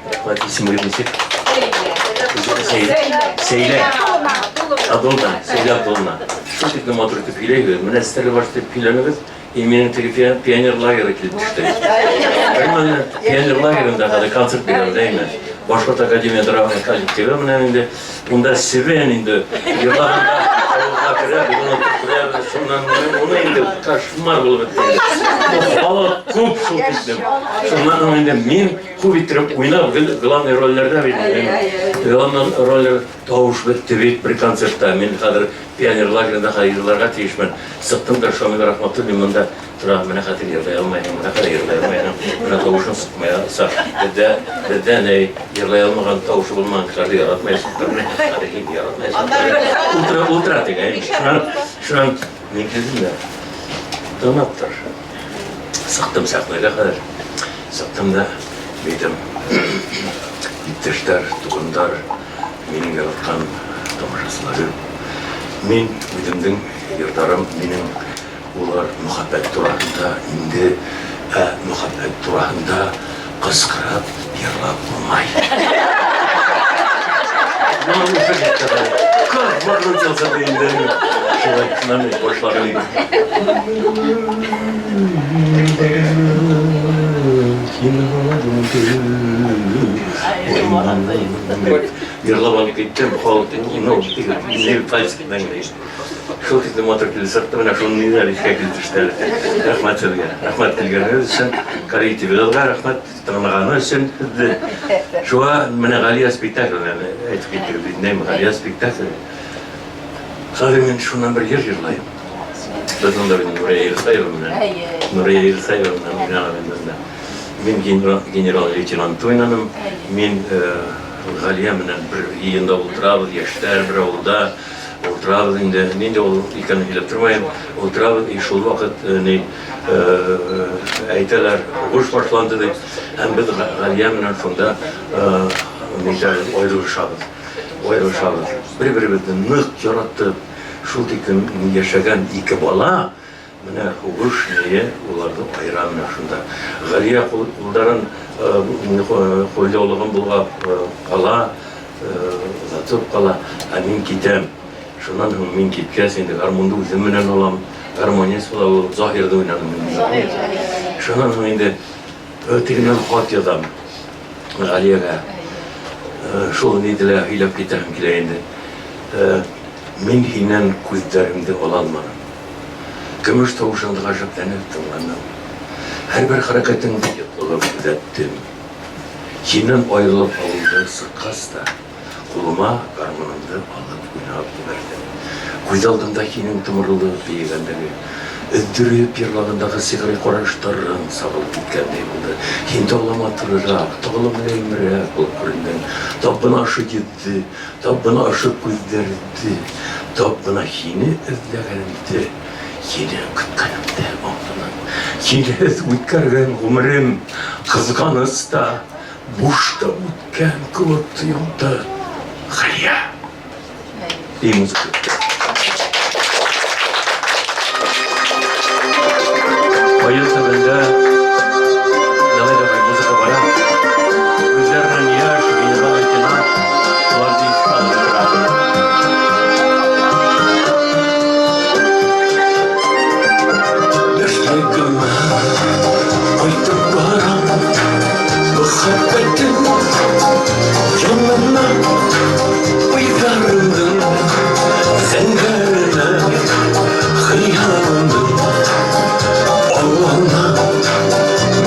Рәхмәт, исемегез ничек? Сәйлә. Абдулла, Сәйлә Абдулла. Шул тиклем матур итеп көйләйбез. Менә Стәрлебаш дип көйләнегез, и минем теге пионер лагеры килеп төште. Бер мәлне пионер лагерында хәзер концерт бирәм, дәйме? Башкорт академия драма коллективы менә инде Унда себен инде йырлаганда авызга керә, без аны төкерәбез, шуннан уны инде кошмар булып бетте. Халык күп шул тиклем. Шуннан соң инде мин күп иттереп уйнап, гел главный рольләрдә бит. Главный рольләр тавыш бетте бит бер концертта. Мин хәзер пионер лагеренда хәзер йырларга тиешмен. Сыктым да Шамил Рахматуллин монда Тора, менә хәзер ерлый алмыйм, менә хәзер ерлый алмыйм, менә тавышың чыкмаса, бездә, бездә ни, ерлый алмаган, тавышы булмаган кешеләрне яратмайсың, менә хәзер инде яратмайсың. Утыра, утыра дигән. Шуннан, шуннан мин килдем дә, тыңлап тор. Сыктым сәхнәгә хәзер. Сыктым да, әйтәм, иптәшләр, туганнар, минем яраткан тамашачыларым. Мин үземнең йырдарым, минем Улар мөхәббәт турасында инде, ә мөхәббәт турасында кычкырып йырлап булмай. Как выкрутился ты инде. Шулай шуннан мин башладым инде. Йырлап алып киттем, халык, ну, не пальцем. Шул тиклем матур килеп чыкты, менә шуны ниләр искә килеп төште әле. Рәхмәт сезгә. Рәхмәт килгәнегез өчен, коллективыгызга рәхмәт, тыңлаганы өчен сезне. Шуңа менә Галия спектаклен әле әйтеп киттегез бит, нәм Галия спектакле. Хәзер мин шуннан бер җыр җырлыйм. Без монда бит Нурия Ирсаева белән. Нурия Ирсаева белән уйнаган инде. Мин генерал-лейтенант уйнаным. Мин Галия белән бер өендә утырабыз, яшьләр бер авылда. Утырабыз инде, нинди ул икәнен сөйләп тормыйм. Утырабыз, и шул вакыт ни әйтәләр, сугыш башланды дип. Һәм без Галия белән шунда нитәбез, аерылышабыз. Аерылышабыз. Бер-беребезне нык яратып, шул тиклем яшәгән ике бала, Менә һугыш ние уларны аера менә шунда. Галия кулдарын кулъяулыгын болгап кала, озатып кала, ә мин китәм. Шуннан һуң мин киткәч, инде гармунны үзем белән алам. Гармонист була ул, Заһирда уйнадым мин. Шуннан һуң инде тегеннән хат язам Галиягә. Шул ни телә һөйләп китәһем килә инде. Мин һиннән күзләремде ала алмадым. Көмеш тавышыңды гаҗәпләнеп тыңладым. Һәрбер хәрәкәтеңде йотлыгып күзәттем. Синнән аерылып авылдан чыккач та, кулыма гармунымды алып уйнап җибәрдем. Күз алдымда синең томырылып биегәндәге, өздереп җырлагандагы сихри карашларың сагылып киткәндәй булды. Син тагы да матуррак, тагы да мөлаемрак булып күрендең. Тап бына ошо йөзде, Тап бына ошо күзләрде, тап бына һине эзләгәнемде, һине көткәнемдә аңладым. Һинсез үткәргән гомерем кызганыч та, буш та үткән кебек тоелды. Галия. И музыка. Каен төбендә давай давай музыка бара. Күзләреннән яшь, генерал-лейтенант аларны искә алып утыра. Яшьлегемә кайтып барам, мәхәббәтем янына, уйларымның зәңгәренә, хыялымның аллана,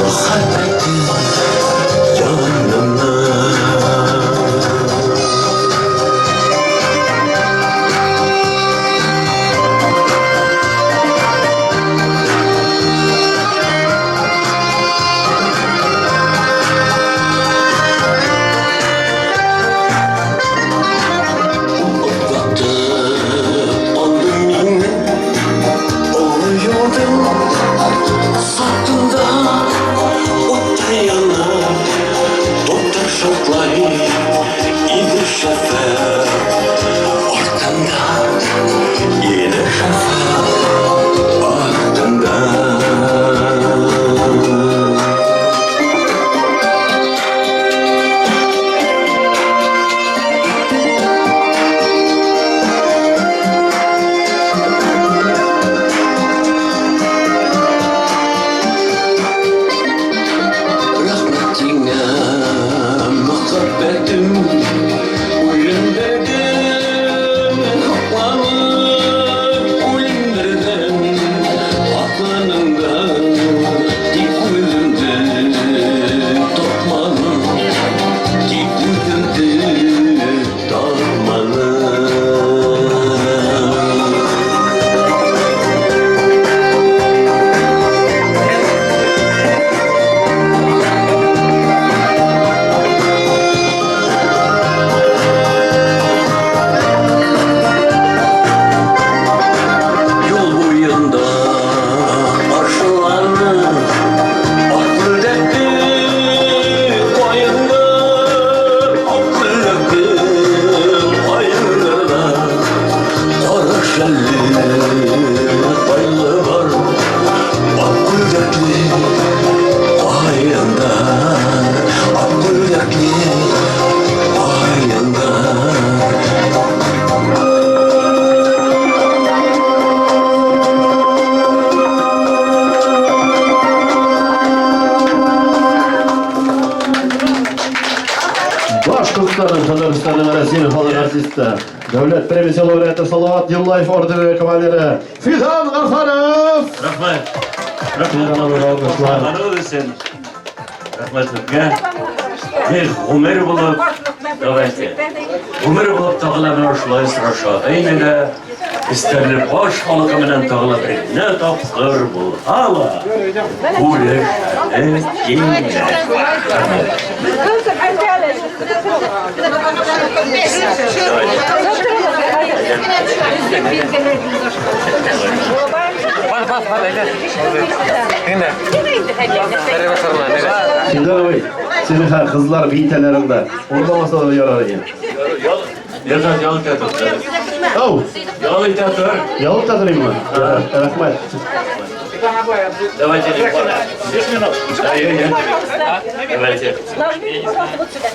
мәхәббәтем янына. Башкортстанның, Татарстанның, Россия халык артисты, Дәүләт премиясе лауреаты Салават Юлаев ордены кавалеры Фидан Гафаров! Рәхмәт. Рәхмәт. Аллаһ өчен. Рәхмәт сезгә. Эх, гомер булып, давайте. Гомер булып тагы да менә шулай сораша. Әйме дә Эстәрле баш халкы белән тагы да бер генә тапкыр булса ла, күрешәсе килә. Рәхмәт. Фидан абый, сине хәзер кызлар биетәләр анда. Урламаса да ярар иде. Ял ял итә тор. Ау! Ял итә тор. Ял итә торыйммы? Рәхмәт. Давайте. 5 минут. Давайте. Нажмите, пожалуйста, вот сюда.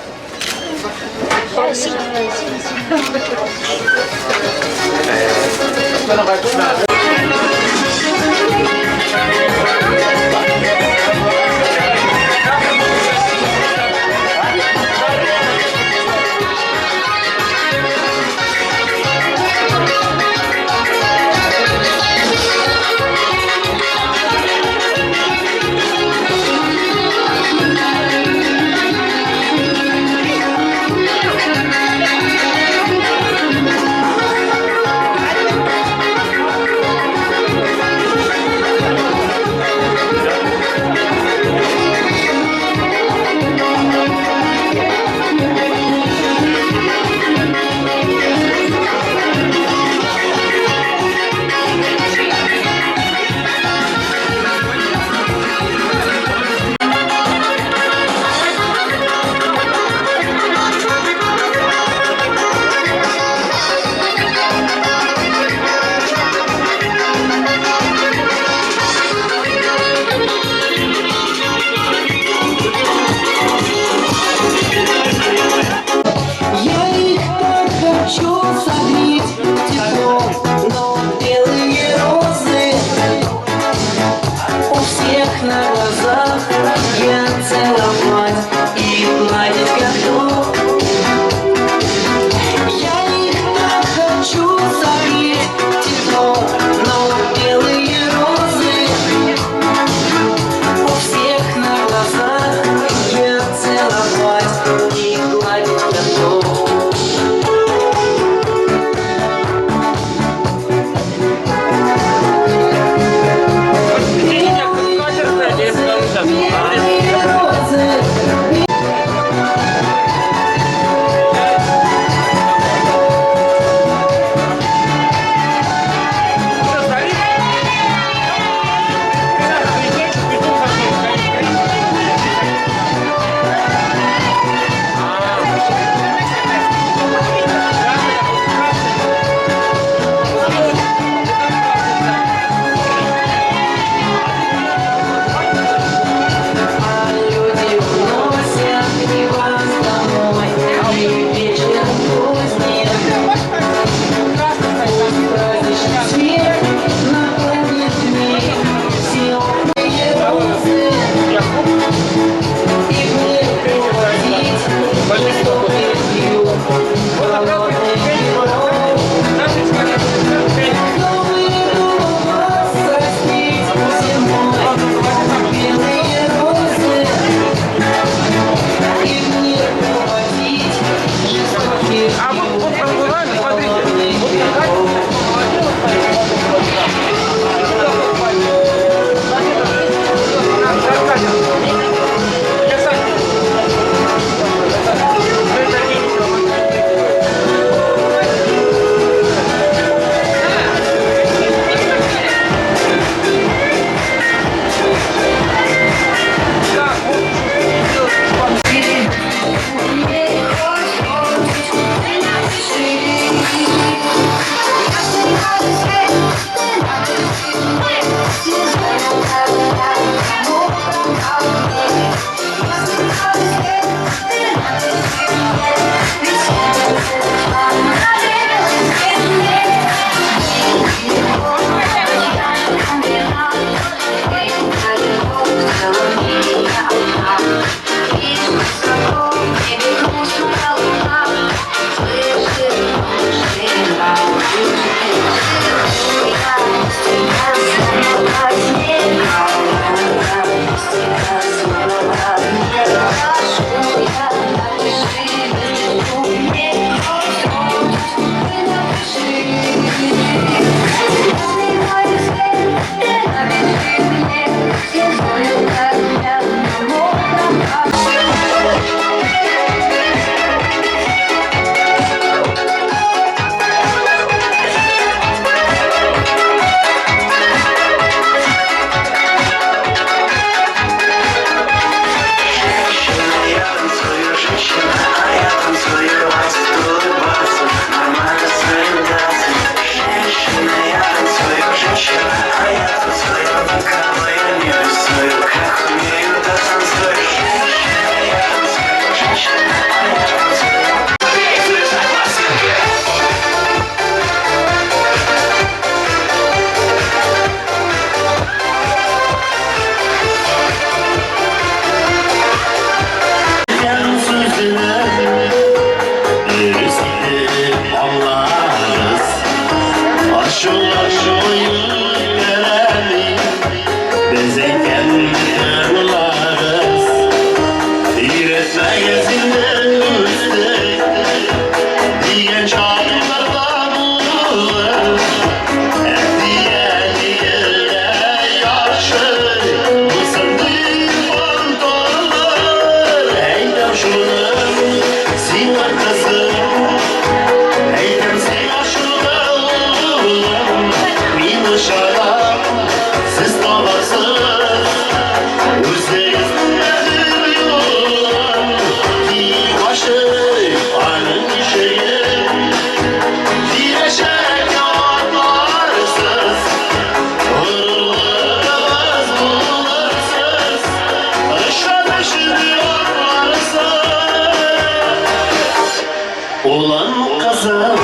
Улан кызым.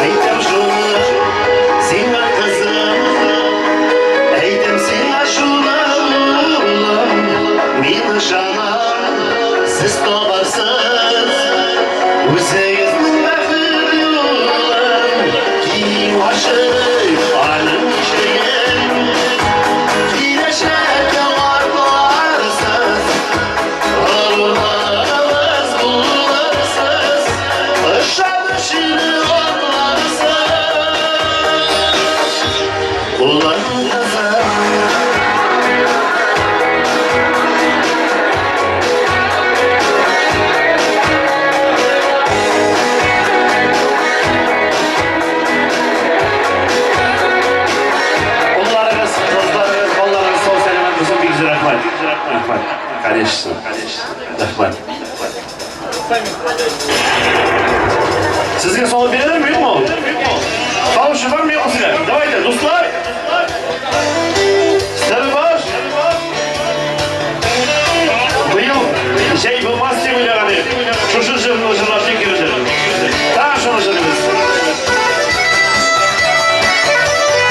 Әйтәм шуны сиңа, кызым, әйтәм сиңа шуны, улым, мин ышанам, сез табарсыз үзегезнең бәхет юлын. Киң ачык аның ишеген, киләчәккә атларсыз, горурлыгыбыз булырсыз, ышанычны акларсыз. Улым, кызым. Улларыгыз, кызларыгыз, балаларыгыз сау сәламәт булсын, бик зур рәхмәт. Рәхмәт. Конечно. Рәхмәт. Сезгә салып бирәләрме, юкмы? Тавышы бармы, юкмы сезгә? Давайте, дуслар. Сәрбаш. Быел җәй булмас дип уйлаган идек. Шушы җырны җырлашыйк килде. Тагын шуны җырлыйбыз.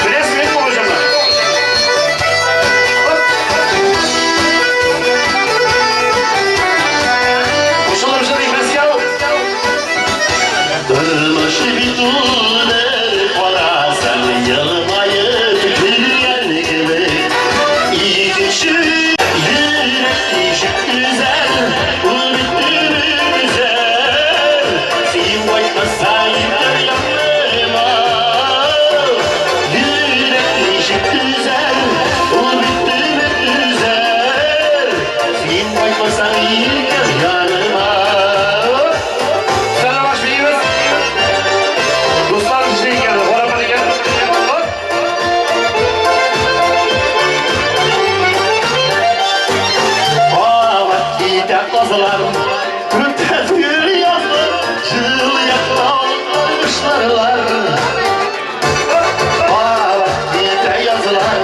Беләсезме, юкмы бу җырны? Оп. Кушылып җырлыйк, Мәскәү. Тормыш бит ул бер карасаң, елмаеп көлгән кебек. Икенче йөрәк ничек түзәр, ул бит өмет өзәр. Син кайтмасаң икән яныма, йөрәк ничек түзәр, ул бит өмет өзәр. Син кайтмасаң икән яныма. Сәлам биибез. Дуслар җырлый икән, карап икән. Оп. Ават китә казлар, күктә гөл язлар, җылы якта кышларлар. Ават китә язлар,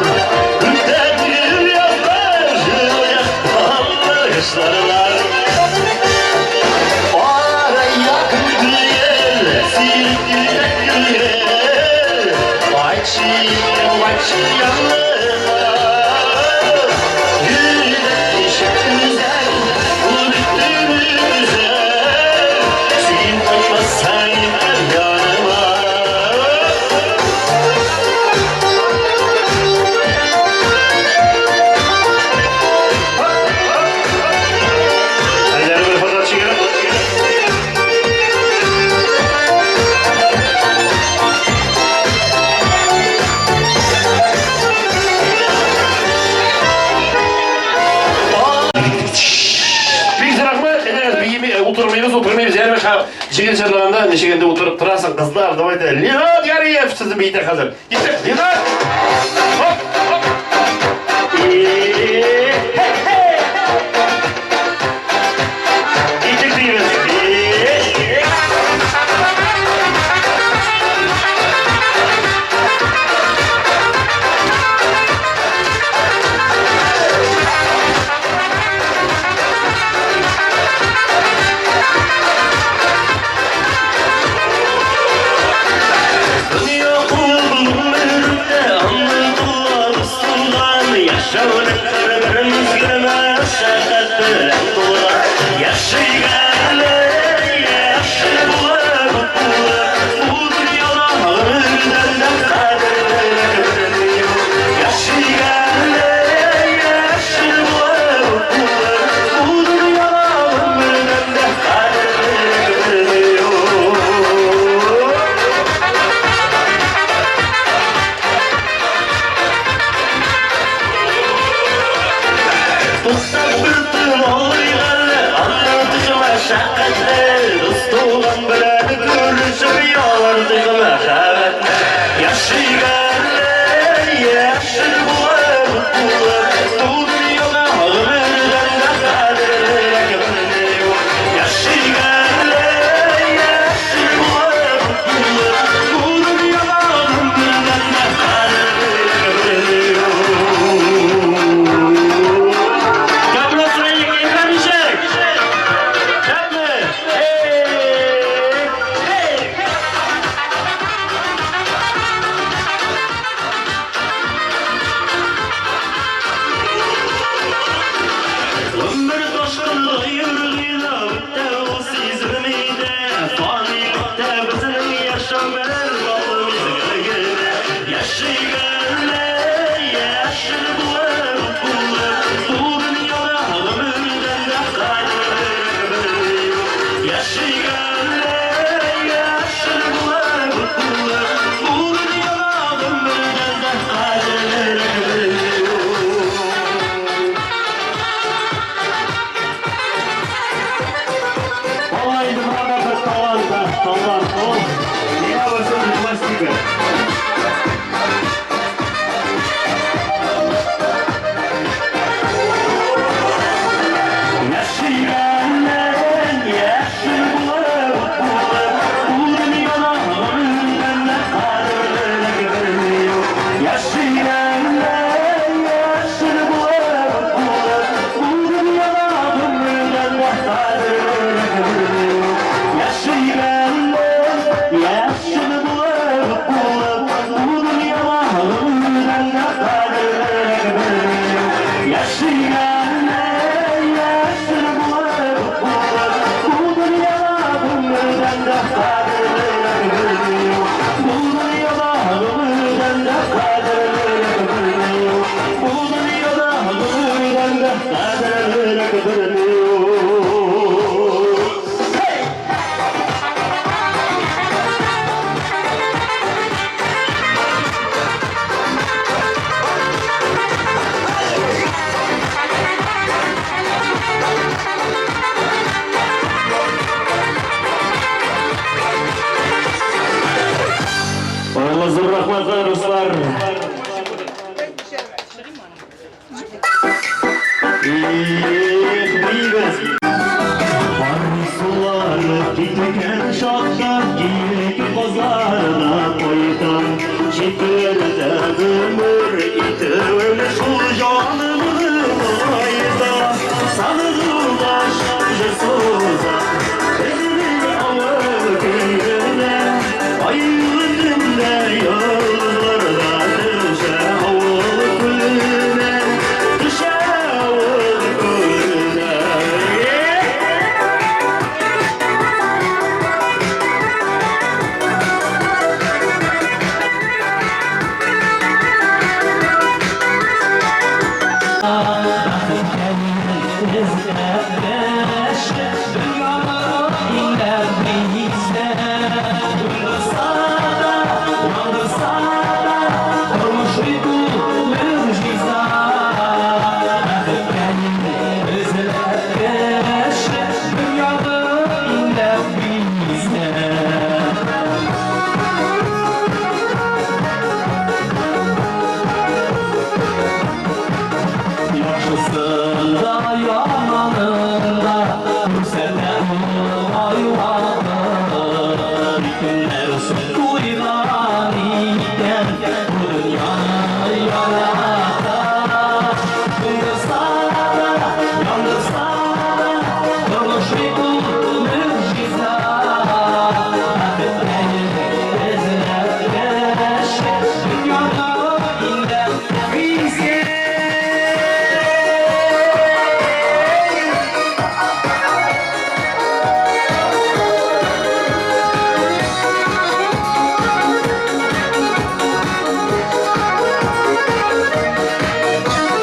күктә гөл язлар, җылы якта кышларлар. Ара якын түгел, син китә түгел, кайтчы, кайтчы яныма. Йөрәк ничек түзәр, ул бит өмет өзәр. Син кайтмасаң икән яныма. Әлләре бер фотот чигә. Бик зур рәхмәт. Әйдәгез, биеми, утырмыйбыз, утырмыйбыз. Янә җигел җырлаганда ничек инде утырып торасың, кызлар, давайте. Ленат Яриев сезне биетә хәзер. Киттек, Ленат! Хоп, хоп. Хе-хе. Киттек диибез. Е. Дөнья куып өмердә аны. Миңа барсын пластика. Зур рәхмәт, дуслар. Эх, бийбез. Сулары киткән чакта киек базарына кайтам. Читләрдә гомер итүем шул җанымны кайта. Сагынулаш җыр суза. Безнең авыл көенә, айлы төндә йолдызларга төшә авыл күленә, төшә авыл күленә. Яхшысында, яманында күрсәтә ул вакыт. Кемнәр соң туйган икән бу дөньяны ярата? Туңдырса да, яндырса да, тормыш бит ул могҗиза. Бәхеткә эзләп кеше дөньяны иңләп бизә.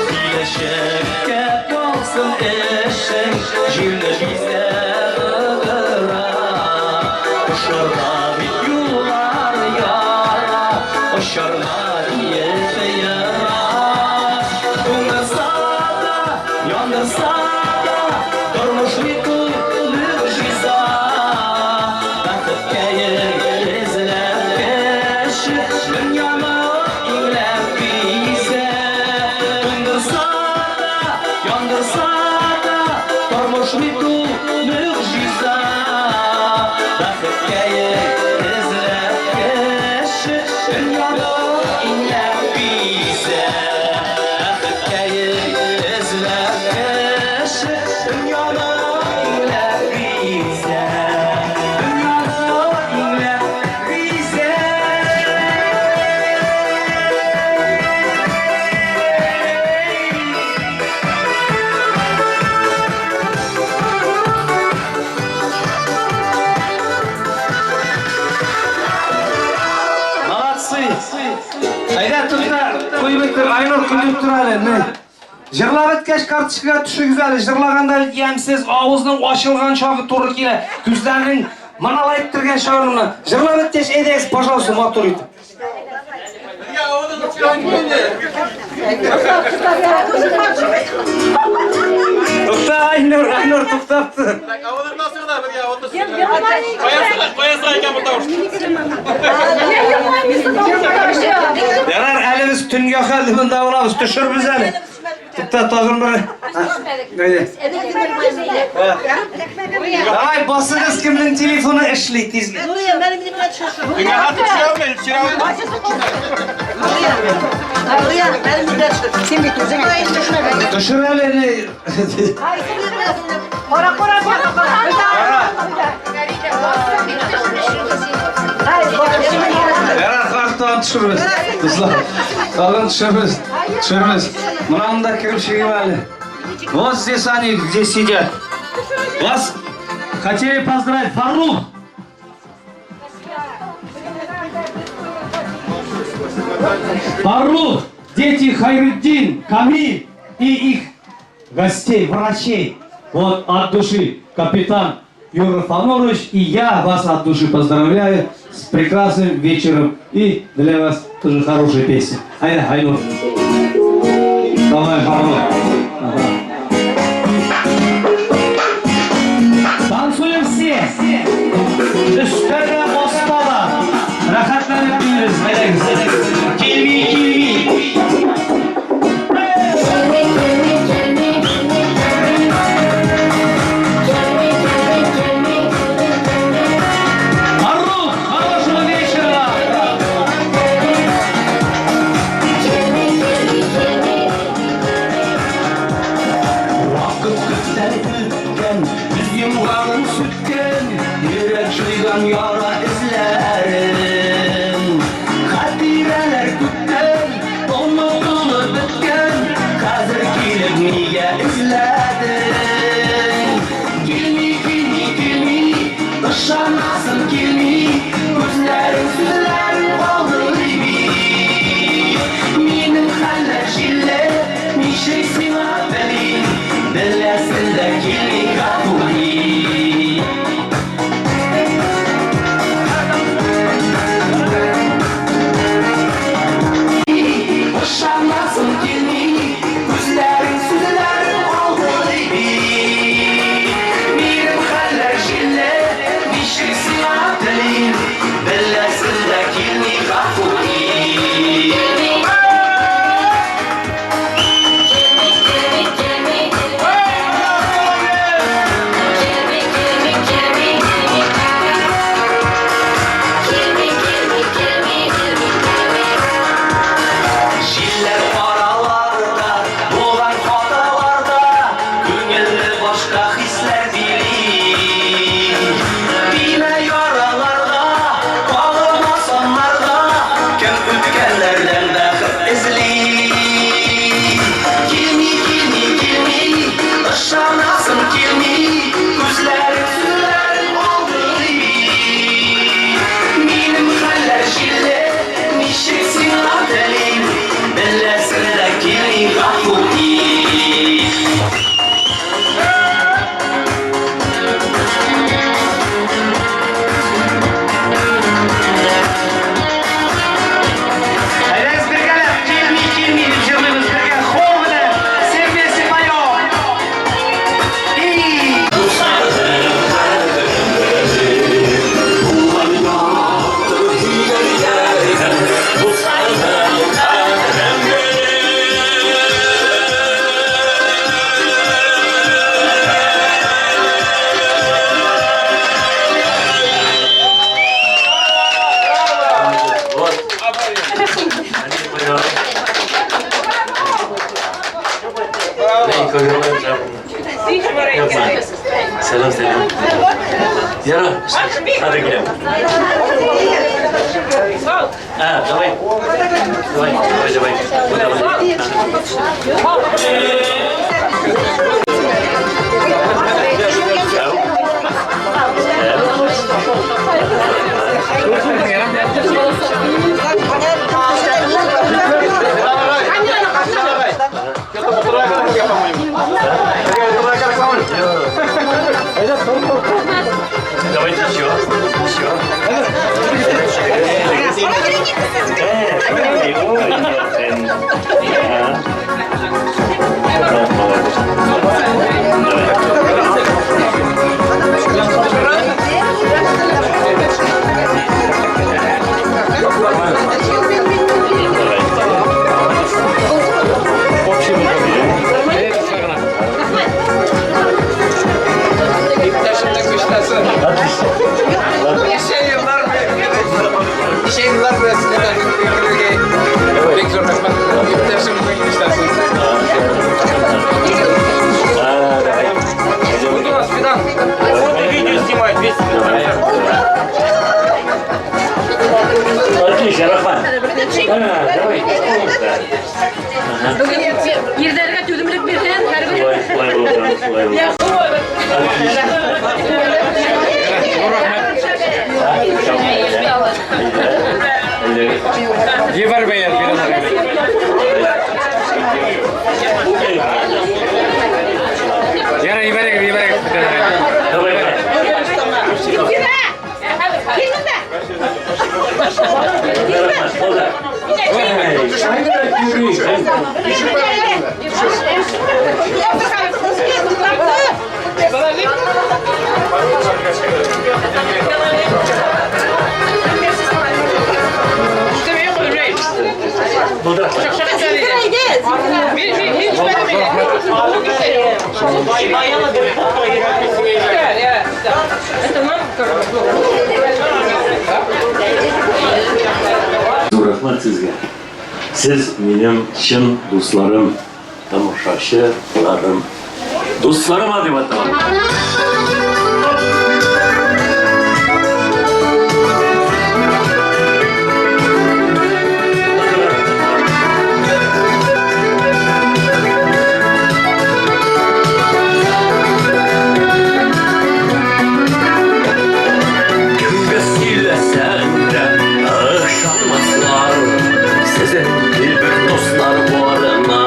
Киләчәккә калсын эшең, җирне бизә ныграк. Очарга бит юллар яра, очарга ният ерак. Туңдырса да, яндырса да, тормыш бит ул могҗиза. Бәхеткә эзләп кеше дөньяны иңләп бизә. Туңдырса да, яндырса да, тормыш бит ул могҗиза. Бәхеткә эзләп кеше дөньяны иңләп бизә. Бәхеткә эзләп кеше дөньяны иңләп бизә. Дөньяны иңләп бизә. Молодцы! Әйдә, тукта, куеп бетер, Айнур, көлеп тор әле. Менә. Җырлап беткәч, карточкага төшегез әле. Җырлаганда бит ямьсез, авызның ачылган чагы туры килә. Күзләрнең маналаеп торган чагы менә. Җырлап беткәч, әйдәгез, пожалуйста, матур итеп. Кызлар, кызлар, Тукта, Айнур, Айнур, туктап тор. Ярар, әле без төнгә хәтле монда булабыз, төшербез әле. Тукта, тагын бер. Давай, басыгыз, кемнең телефоны эшли тиз. Төшер әле. Кара, кара, кара, кара. Ярар, тагын төшербез. Дуслар, тагын төшербез. Төшербез. Менә монда кереп чыгыйм әле. Вот здесь они, где сидят. Вас хотели поздравить. Фарух! Фарух, дети Хайруддин, Камиль и их гостей, врачей. Вот от души капитан Юра Фанорович и я вас от души поздравляю с прекрасным вечером. И для вас тоже хорошая песня. Айда, Айнур. Давай, Фарух. Ага. Танцуем все. Өстә дә, аста да. Рәхәтләнеп биибез, әйдәгез. Килми, килми. Килми, килми, килми. Килми, килми, килми. Фарух, хорошего вечера! Килми, килми, килми. Вакыт күптән үткән, күз йомгагын сүткән, йөрәк җуйган яра эзләрен. Хатирәләр күптән онытылып беткән, хәзер килеп нигә эзләдең? Килми, килми, килми, ышанасым килми, күзләрең сүзләрең алдый бит. Минем хәлләр җилле, ничек сиңа белим, беләсең дә килми гафу ит. Ышанасым килми, күзләрең сүзләрең алдый бит. Минем хәлләр җилле, ничек сиңа телим, беләсең дә килми гафу ит. Килми, килми, килми. Килми, килми, килми. Килми, килми, килми, килми, килми. Җилләр араларда, булган хаталарда, күңелне башка хисләр били. Тимә яраларга, кагылма саннарга, кем үткәннәрдән бәхет эзли. Килми, килми, килми, ышанасым килми, күзләрең сүзләрең алдый бит. Минем хәлләр җилле, ничек сиңа телим, беләсең дә килми гафу ит. Әйдәгез бергәләп, килми, килми дип җырлыйбыз бергә, хор белән, все вместе поем. И Вот. Они поняла. Сәлам, сәлам. Яра, надо гулям. А, давай. Давай, давай, давай. Вот, давай. Давайте еще. Еще. Отлично, рәхмәт. Давай. Бүген ирләргә түземлек биргән һәрбер Шулай, шулай булган, шулай булган. Отлично. Җибәрмәйләр Ярар, җибәрегез, җибәрегез. Давай, брат. Рәхмәт, булды. Булды, рәхмәт. Зур рәхмәт сезгә. Сез минем чын дусларым, тамашачыларым. Дусларыма дип аталам. Кемгә сөйләсәң дә ышанмаслар, Сезнең кебек дуслар барына.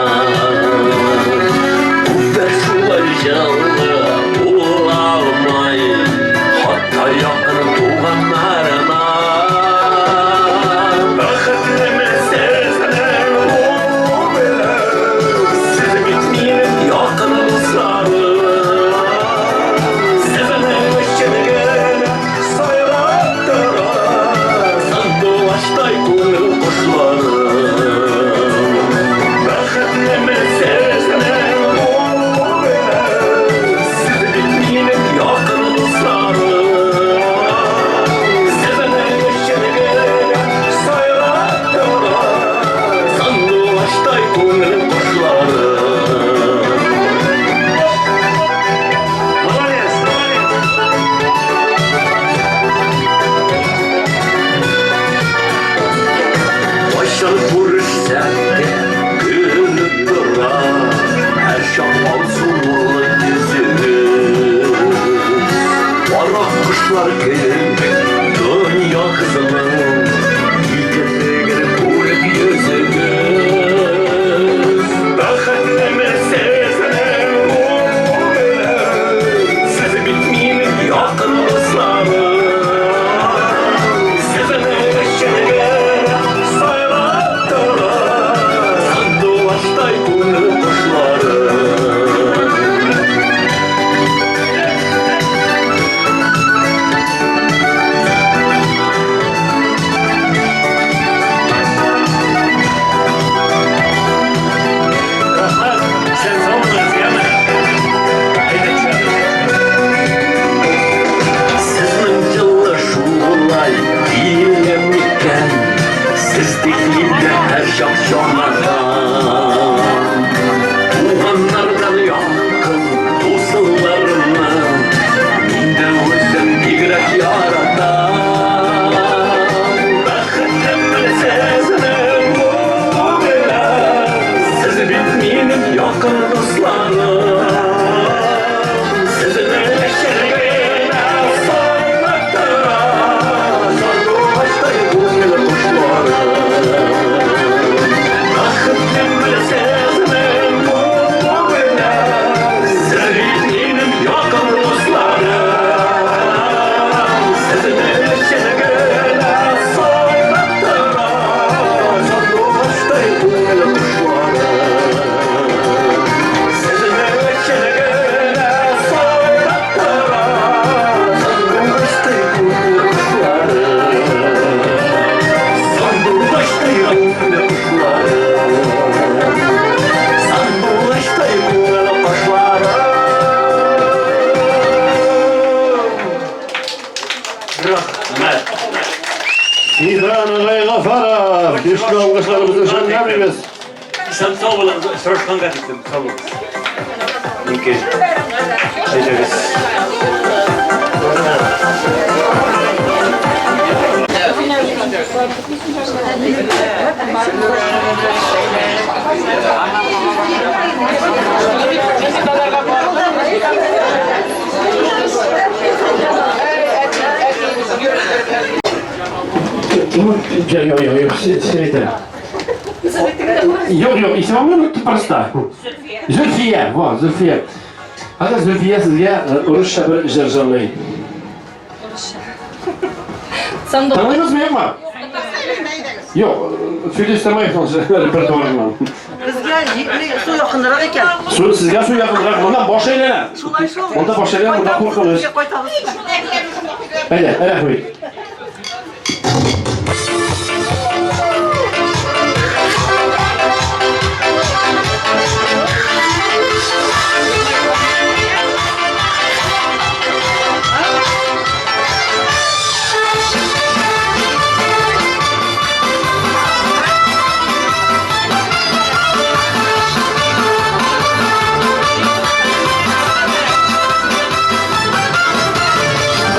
Күпләр шулай җылы була алмый, Хатта якын туганнарына. Бәхетлемен сезнең белән, Сез бит минем якын дусларым. Сезнең өчен генә сайрап тора Сандугачтай күңел кошларым. Бәхетлемен сезнең белән, Сез бит минем якын дусларым. Сезнең өчен генә сайрап тора Сандугачтай күңел кошларым. Молодец, молодец. Кайчан күрешсәк тә көлеп тора Һәрчак алсу нурлы йөзегез. Кара кошлар кебек дөнья кызының Икелеген күреп йөзегез. Бәхетлемен сезнең белән, Сез бит минем якын дусларым. Сезнең өчен генә сайрап тора Сандугачтай күңел кошларым. Рәхмәт, син сау булыгыз, яме. Әйдә, төшәбез. Сезнең җылы шулай килә микән? Сез тик миндә һәрчак җанланган. Туганнардан якын дусларымны Мин дә үзем бигрәк яратам. Бәхетлемен сезнең белән, Сез бит минем якын дусларым. Сезнең өчен генә сайрап тора Сандугачтай күңел кошларым. Бәхетлемен сезнең белән, Сез бит минем якын дусларым. Сезнең өчен генә сайрап тора Сандугачтай күңел кошларым. Сезнең өчен генә сайрап тора Сандугачтай күңел кошларым. Сандугачтай күңел кошларым. Сандугачтай күңел кошларым. Рәхмәт. Фидан агай Гафаров, көчле алкышларыбызны жәлләмибез. Исән сау булыгыз, очрашканга тиклем, сау булыгыз. Мөмкин. Әйдәгез. Юк, юк, юк, син әйтә. Юк, юк, исемемне оныттым просто. Зөлфия, во, Зөлфия. Хәзер Зөлфия сезгә урысча бер җыр җырлый. Сандук. Тыңлыйбызмы, юкмы? Юк, Филис Тямаевның репертуарыннан. Безгә су якынрак икән. Су, сезгә су якынрак, монда баш әйләнә. Шулай шул. Монда баш әйләнә, монда куркыныч. Кайтабыз. Әйдә, рәхмәт.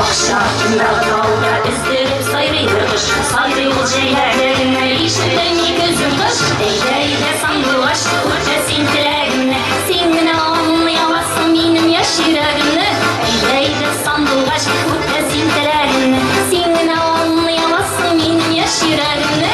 Бакча артындагы тауда өздереп сайрыйдыр кош. Сайрый ул җәйләрдә генә, ишетелми көзен кыш. Әйдә, әйдә, сандугач, үтә син теләгемне. Син генә аңлый аласың минем яшь йөрәгемне. Әйдә, әйдә, сандугач, үтә син теләгемне. Син генә аңлый аласың минем яшь йөрәгемне.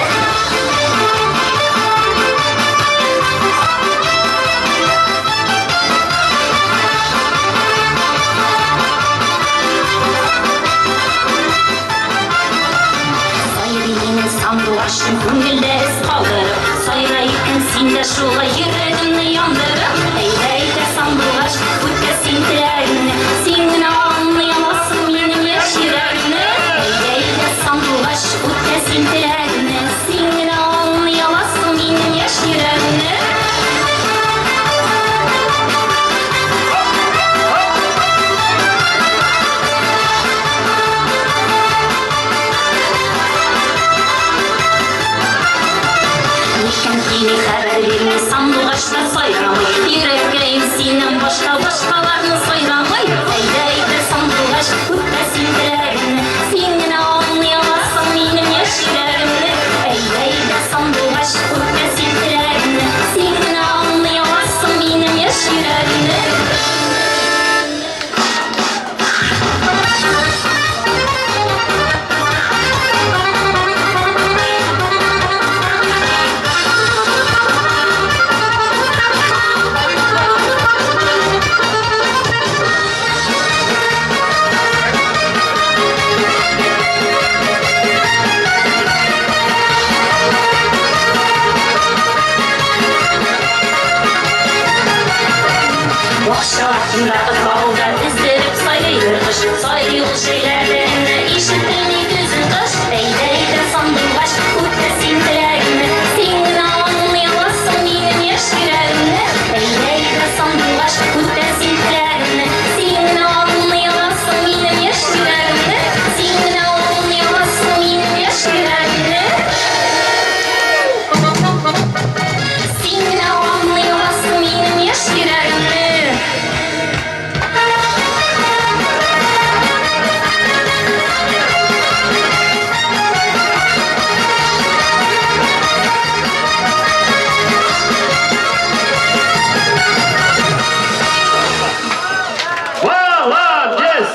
Сайрый минем сандугачым күңелдә эз калдырып, Сайра иттең син дә шулай йөрәгемне яндырып. Әйдә, әйдә, сандугач, үтә син теләгемне, Син генә аңлый аласың минем яшь йөрәгемне. Әйдә, әйдә, сандугач, үтә син теләгемне, Син генә аңлый аласың минем яшь йөрәгемне. Никән килми хәбәр бирми, сандугачлар сайрамый. Йөрәккәем синнән башка башкаларны сайрамый. Әйдә, әйдә, сандугач, үтә син теләгемне. Син генә аңлый аласың минем яшь йөрәгемне. Әйдә, әйдә, сандугач, үтә син теләгемне. Син генә аңлый аласың минем яшь йөрәгемне. Бакча артындагы тауда өздереп сайрыйдыр кош. Сайрый ул җәйләрдә генә, ишетелми көзен кыш. Әйдә, әйдә, сандугач, үтә син теләгемне. Син генә аңлый аласың минем яшь йөрәгемне. Әйдә, әйдә, сандугач, үтә син теләгемне. Син генә аңлый аласың минем яшь йөрәгемне. Син генә аңлый аласың минем яшь йөрәгемне. Син генә аңлый аласың минем яшь йөрәгемне. Молодец!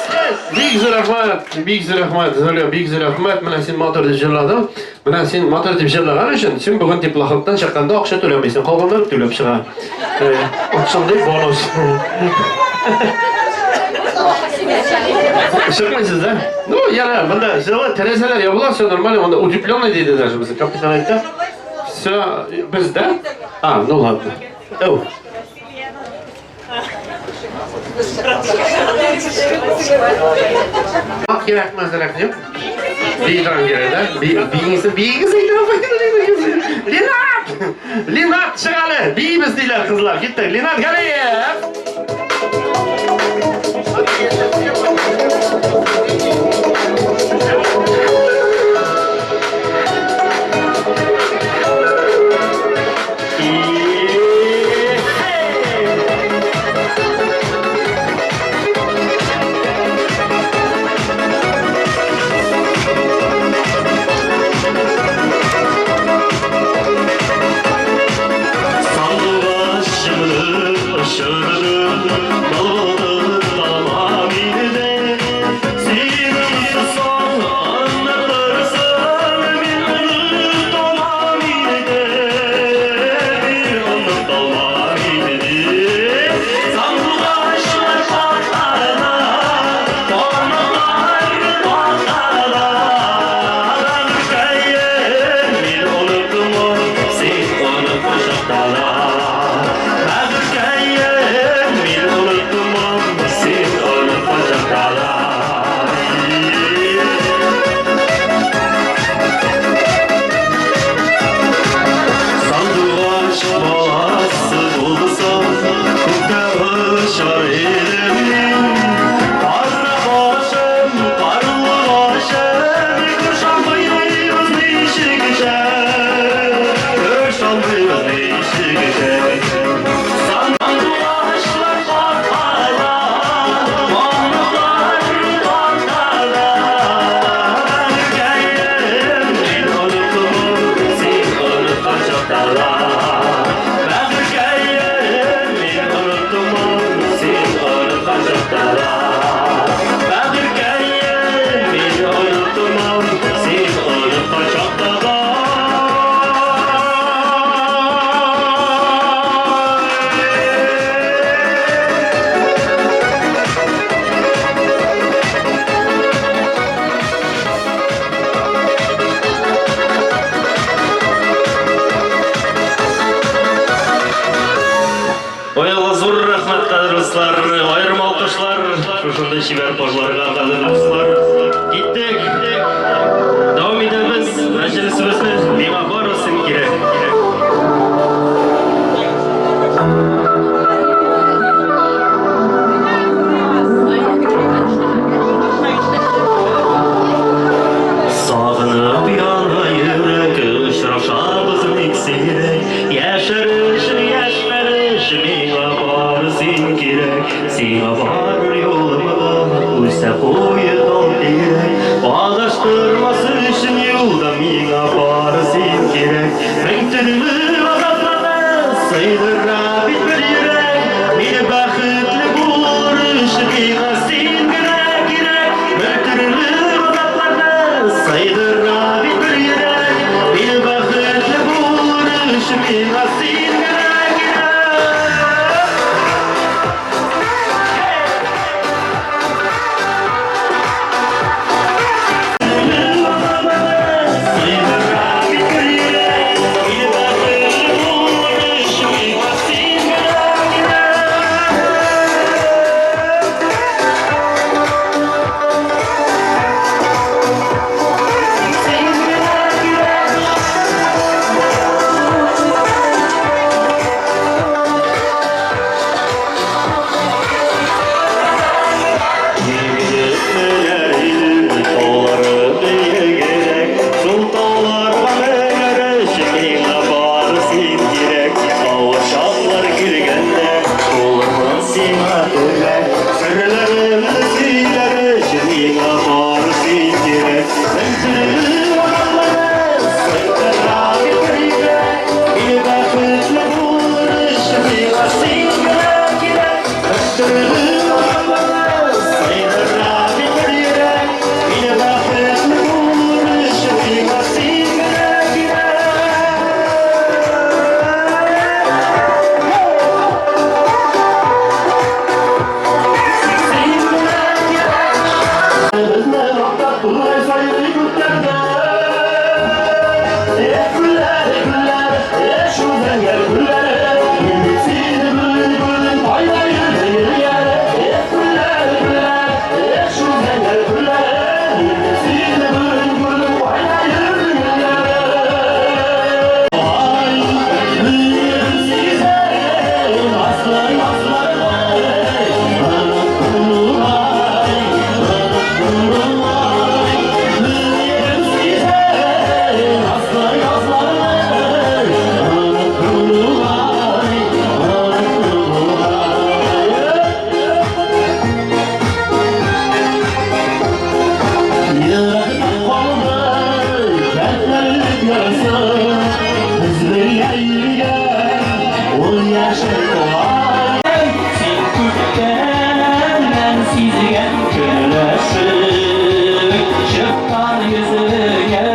Бик зур рәхмәт, бик зур рәхмәт, Зөлә, бик зур рәхмәт. Менә син матур дип җырладың. Менә син матур дип җырлаган өчен, син бүген теплоходтан чыкканда акча түләмисең. Калганнар түләп чыга. Вот шундый бонус. Чыкмыйсыз, да? Ну, яра, монда җылы тәрәзәләр ябыла, все нормально, монда утепленный диде даже безнең капитан әйтте. Все, бездә? А, ну ладно. Әү. Ак кирәкме әзерәк, юк? Бии торган кирәк, да? Бииңесе, биигез әйдә, Ленат! Ленат, чык әле! Биибез диләр кызлар. Киттек. Ленат Галиев! кадерле дуслар, аерым алкышлар шушындый чибәр парларга, кадерле дуслар. Киттек. Дәвам итәбез мәҗлесебезне. Миңа бары син кирәк. Сагынып яна йөрәк, очрашабыз бик сирәк. Яшәр өчен, яшьләр өчен миңа бары син кирәк. Сиңа барыр юлымда үсә куе тал тирәк. Адаштырмас өчен юлда миңа бары син кирәк. Мең төрле газапларны сыйдыра бит бер йөрәк. Мин бәхетле булыр өчен миңа син генә кирәк. Мең төрле газапларны сыйдыра бит бер йөрәк. Мин бәхетле булыр өчен миңа син генә кирәк. Син күптәннән сизгән көнләшеп чыккан йөзеңә.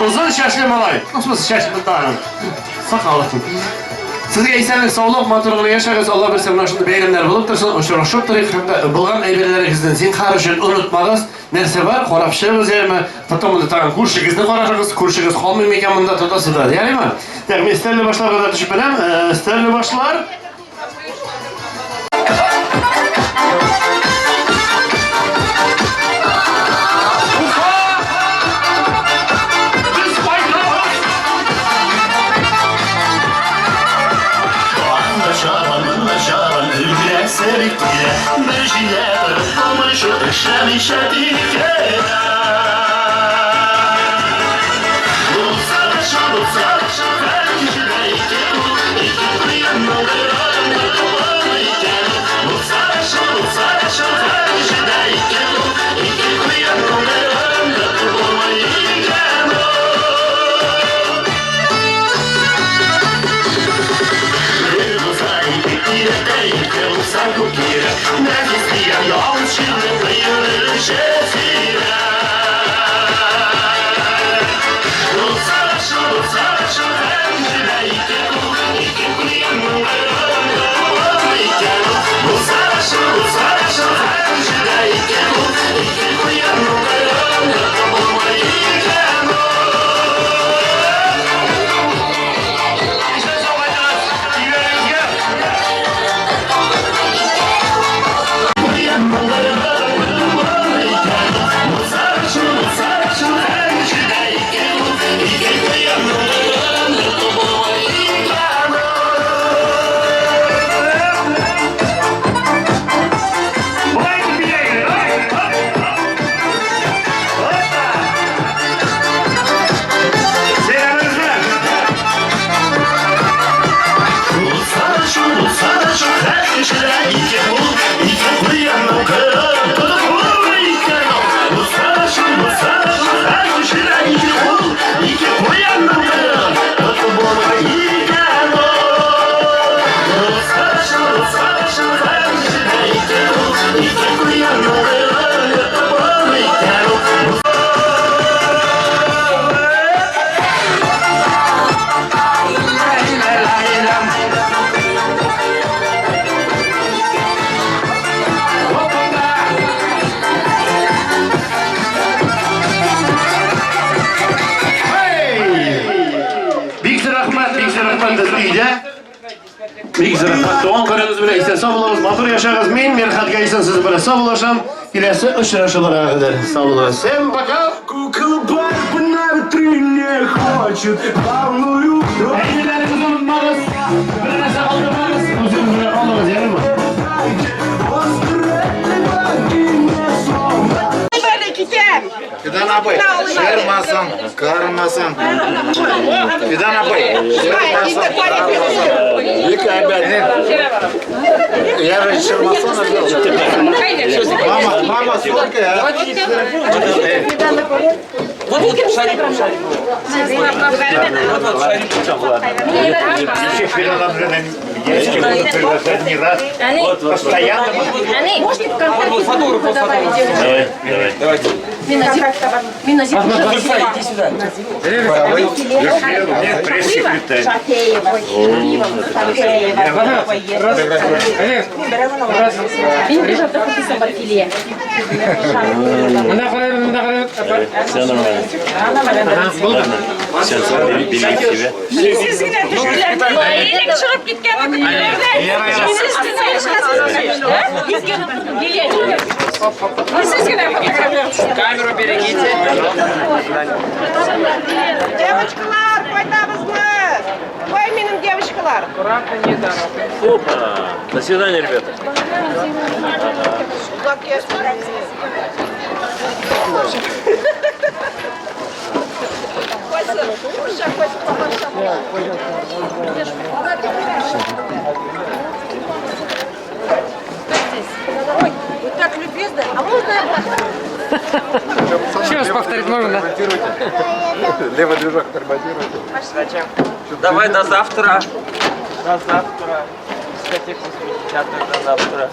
Озын чәчле малай. Ну, в смысле, чәч тагын. Сакалы. Сезгә исәнлек, саулык, матур гына яшәгез. Алла бирсә, менә шундый бәйрәмнәр булып торсын, очрашып торыйк һәм дә булган әйберләрегезне зинһар өчен онытмагыз. Нәрсә бар, карап чыгыгыз ярыймы? Потом монда тагын күршегезне карашыгыз, күршегез калмый микән монда тотасы да, ярыймы? Так, мин стәрле башларга да төшеп менәм. Э, стәрле башлар. Без кайтабыз! Анда чабам, монда чабам, өлгерәсе бик килә. Бер җирдә торып булмый шул, эшләмичә тик кенә. Булса да шул, булса да шул, һәр кешедә ике кул, ике куянның койрыгын тотып булмый икән. Булса да шул, булса да шул, һәр кешедә ике кул, ике куянның койрыгын тотып булмый икән. Бер булса ике кирәк тә, ике булса күп кирәк. Нәфис дигән явыз чирне тыер эше сирәк. Булса да шул, булса да шул, һәр кешедә ике кул, ике куянның койрыгын тотып булмый икән. Булса да шул, булса да шул, һәр кешедә ике кул, ике куянның койрыгын тотып булмый икән. Исән сау кайтыгыз. Өйләрегезгә. Куянның койрыгын тотып булмый икән. Булса да шул, булса да шул, һәр кешедә ике кул, ике куянның койрыгын тотып булмый икән. Болай итеп биләгез. Хоп, хоп. Хоппа. Бәйрәмегез белән. Булса да шул, булса да шул, һәр кешедә ике кул, ике куянның койрыгын тотып булмый икән ул. Булса да шул, булса да шул, һәр кешедә ике кул, ике куянның койрыгын тотып булмый икән ул. Булса да шул, булса да шул, һәр кешедә ике кул, ике куянның койрыгын тотып булмый икән ул. Хоппа. Hey! Бик зур рәхмәт, бик зур рәхмәт без өйдә. Бик зур рәхмәт. Туган көнегез белән исән сау булыгыз, матур яшәгез. Мин Мирхат Гайсин сезнең белән саубуллашам. Киләсе очрашуларга кадәр. Сау булыгыз. Всем пока. Кукла Барби на витрине хочет главную роль. Әйберләрегезне онытмагыз. Бер нәрсә калдырмагыз. Үзегез белән алыгыз, ярыймы? Фидан абый, чырмасын, кармасын. Фидан абый, чырмасын, кармасын. Бик әйбәт. Я же чырмасын взял. Мама, мама, сколько, а? Вот, вот, Шарипов, Шарипов. Вот, вот, Шарипов. Еще Фидан абыйны я еще буду приглашать не раз. Постоянно буду. Можете Вот, вот, фотограф, вот, фотограф. Давай, давай. Давайте. Зульфа, иди сюда. Нет, пресс-секретарь. Все нормально. Ладно, сейчас береги себя. Сез генә төштеләр. Элек чыгып киткән көтүләрдә. Сез Сез генә фотография. Камеру берегите. Девочкалар, кайтабызмы? Ой, минем девочкалар. Опа! До свидания, ребята. Озак яшәгез. Кайсы? Урысча, кайсы татарча? Ой, вы так любезны. А можно я Еще раз повторить можно, да? Левый движок тормозируйте. Зачем? Давай до завтра. До завтра. Дискотека 80-х до завтра.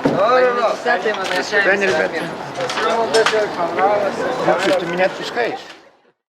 До свидания, ребята. Ну что, ты меня отпускаешь?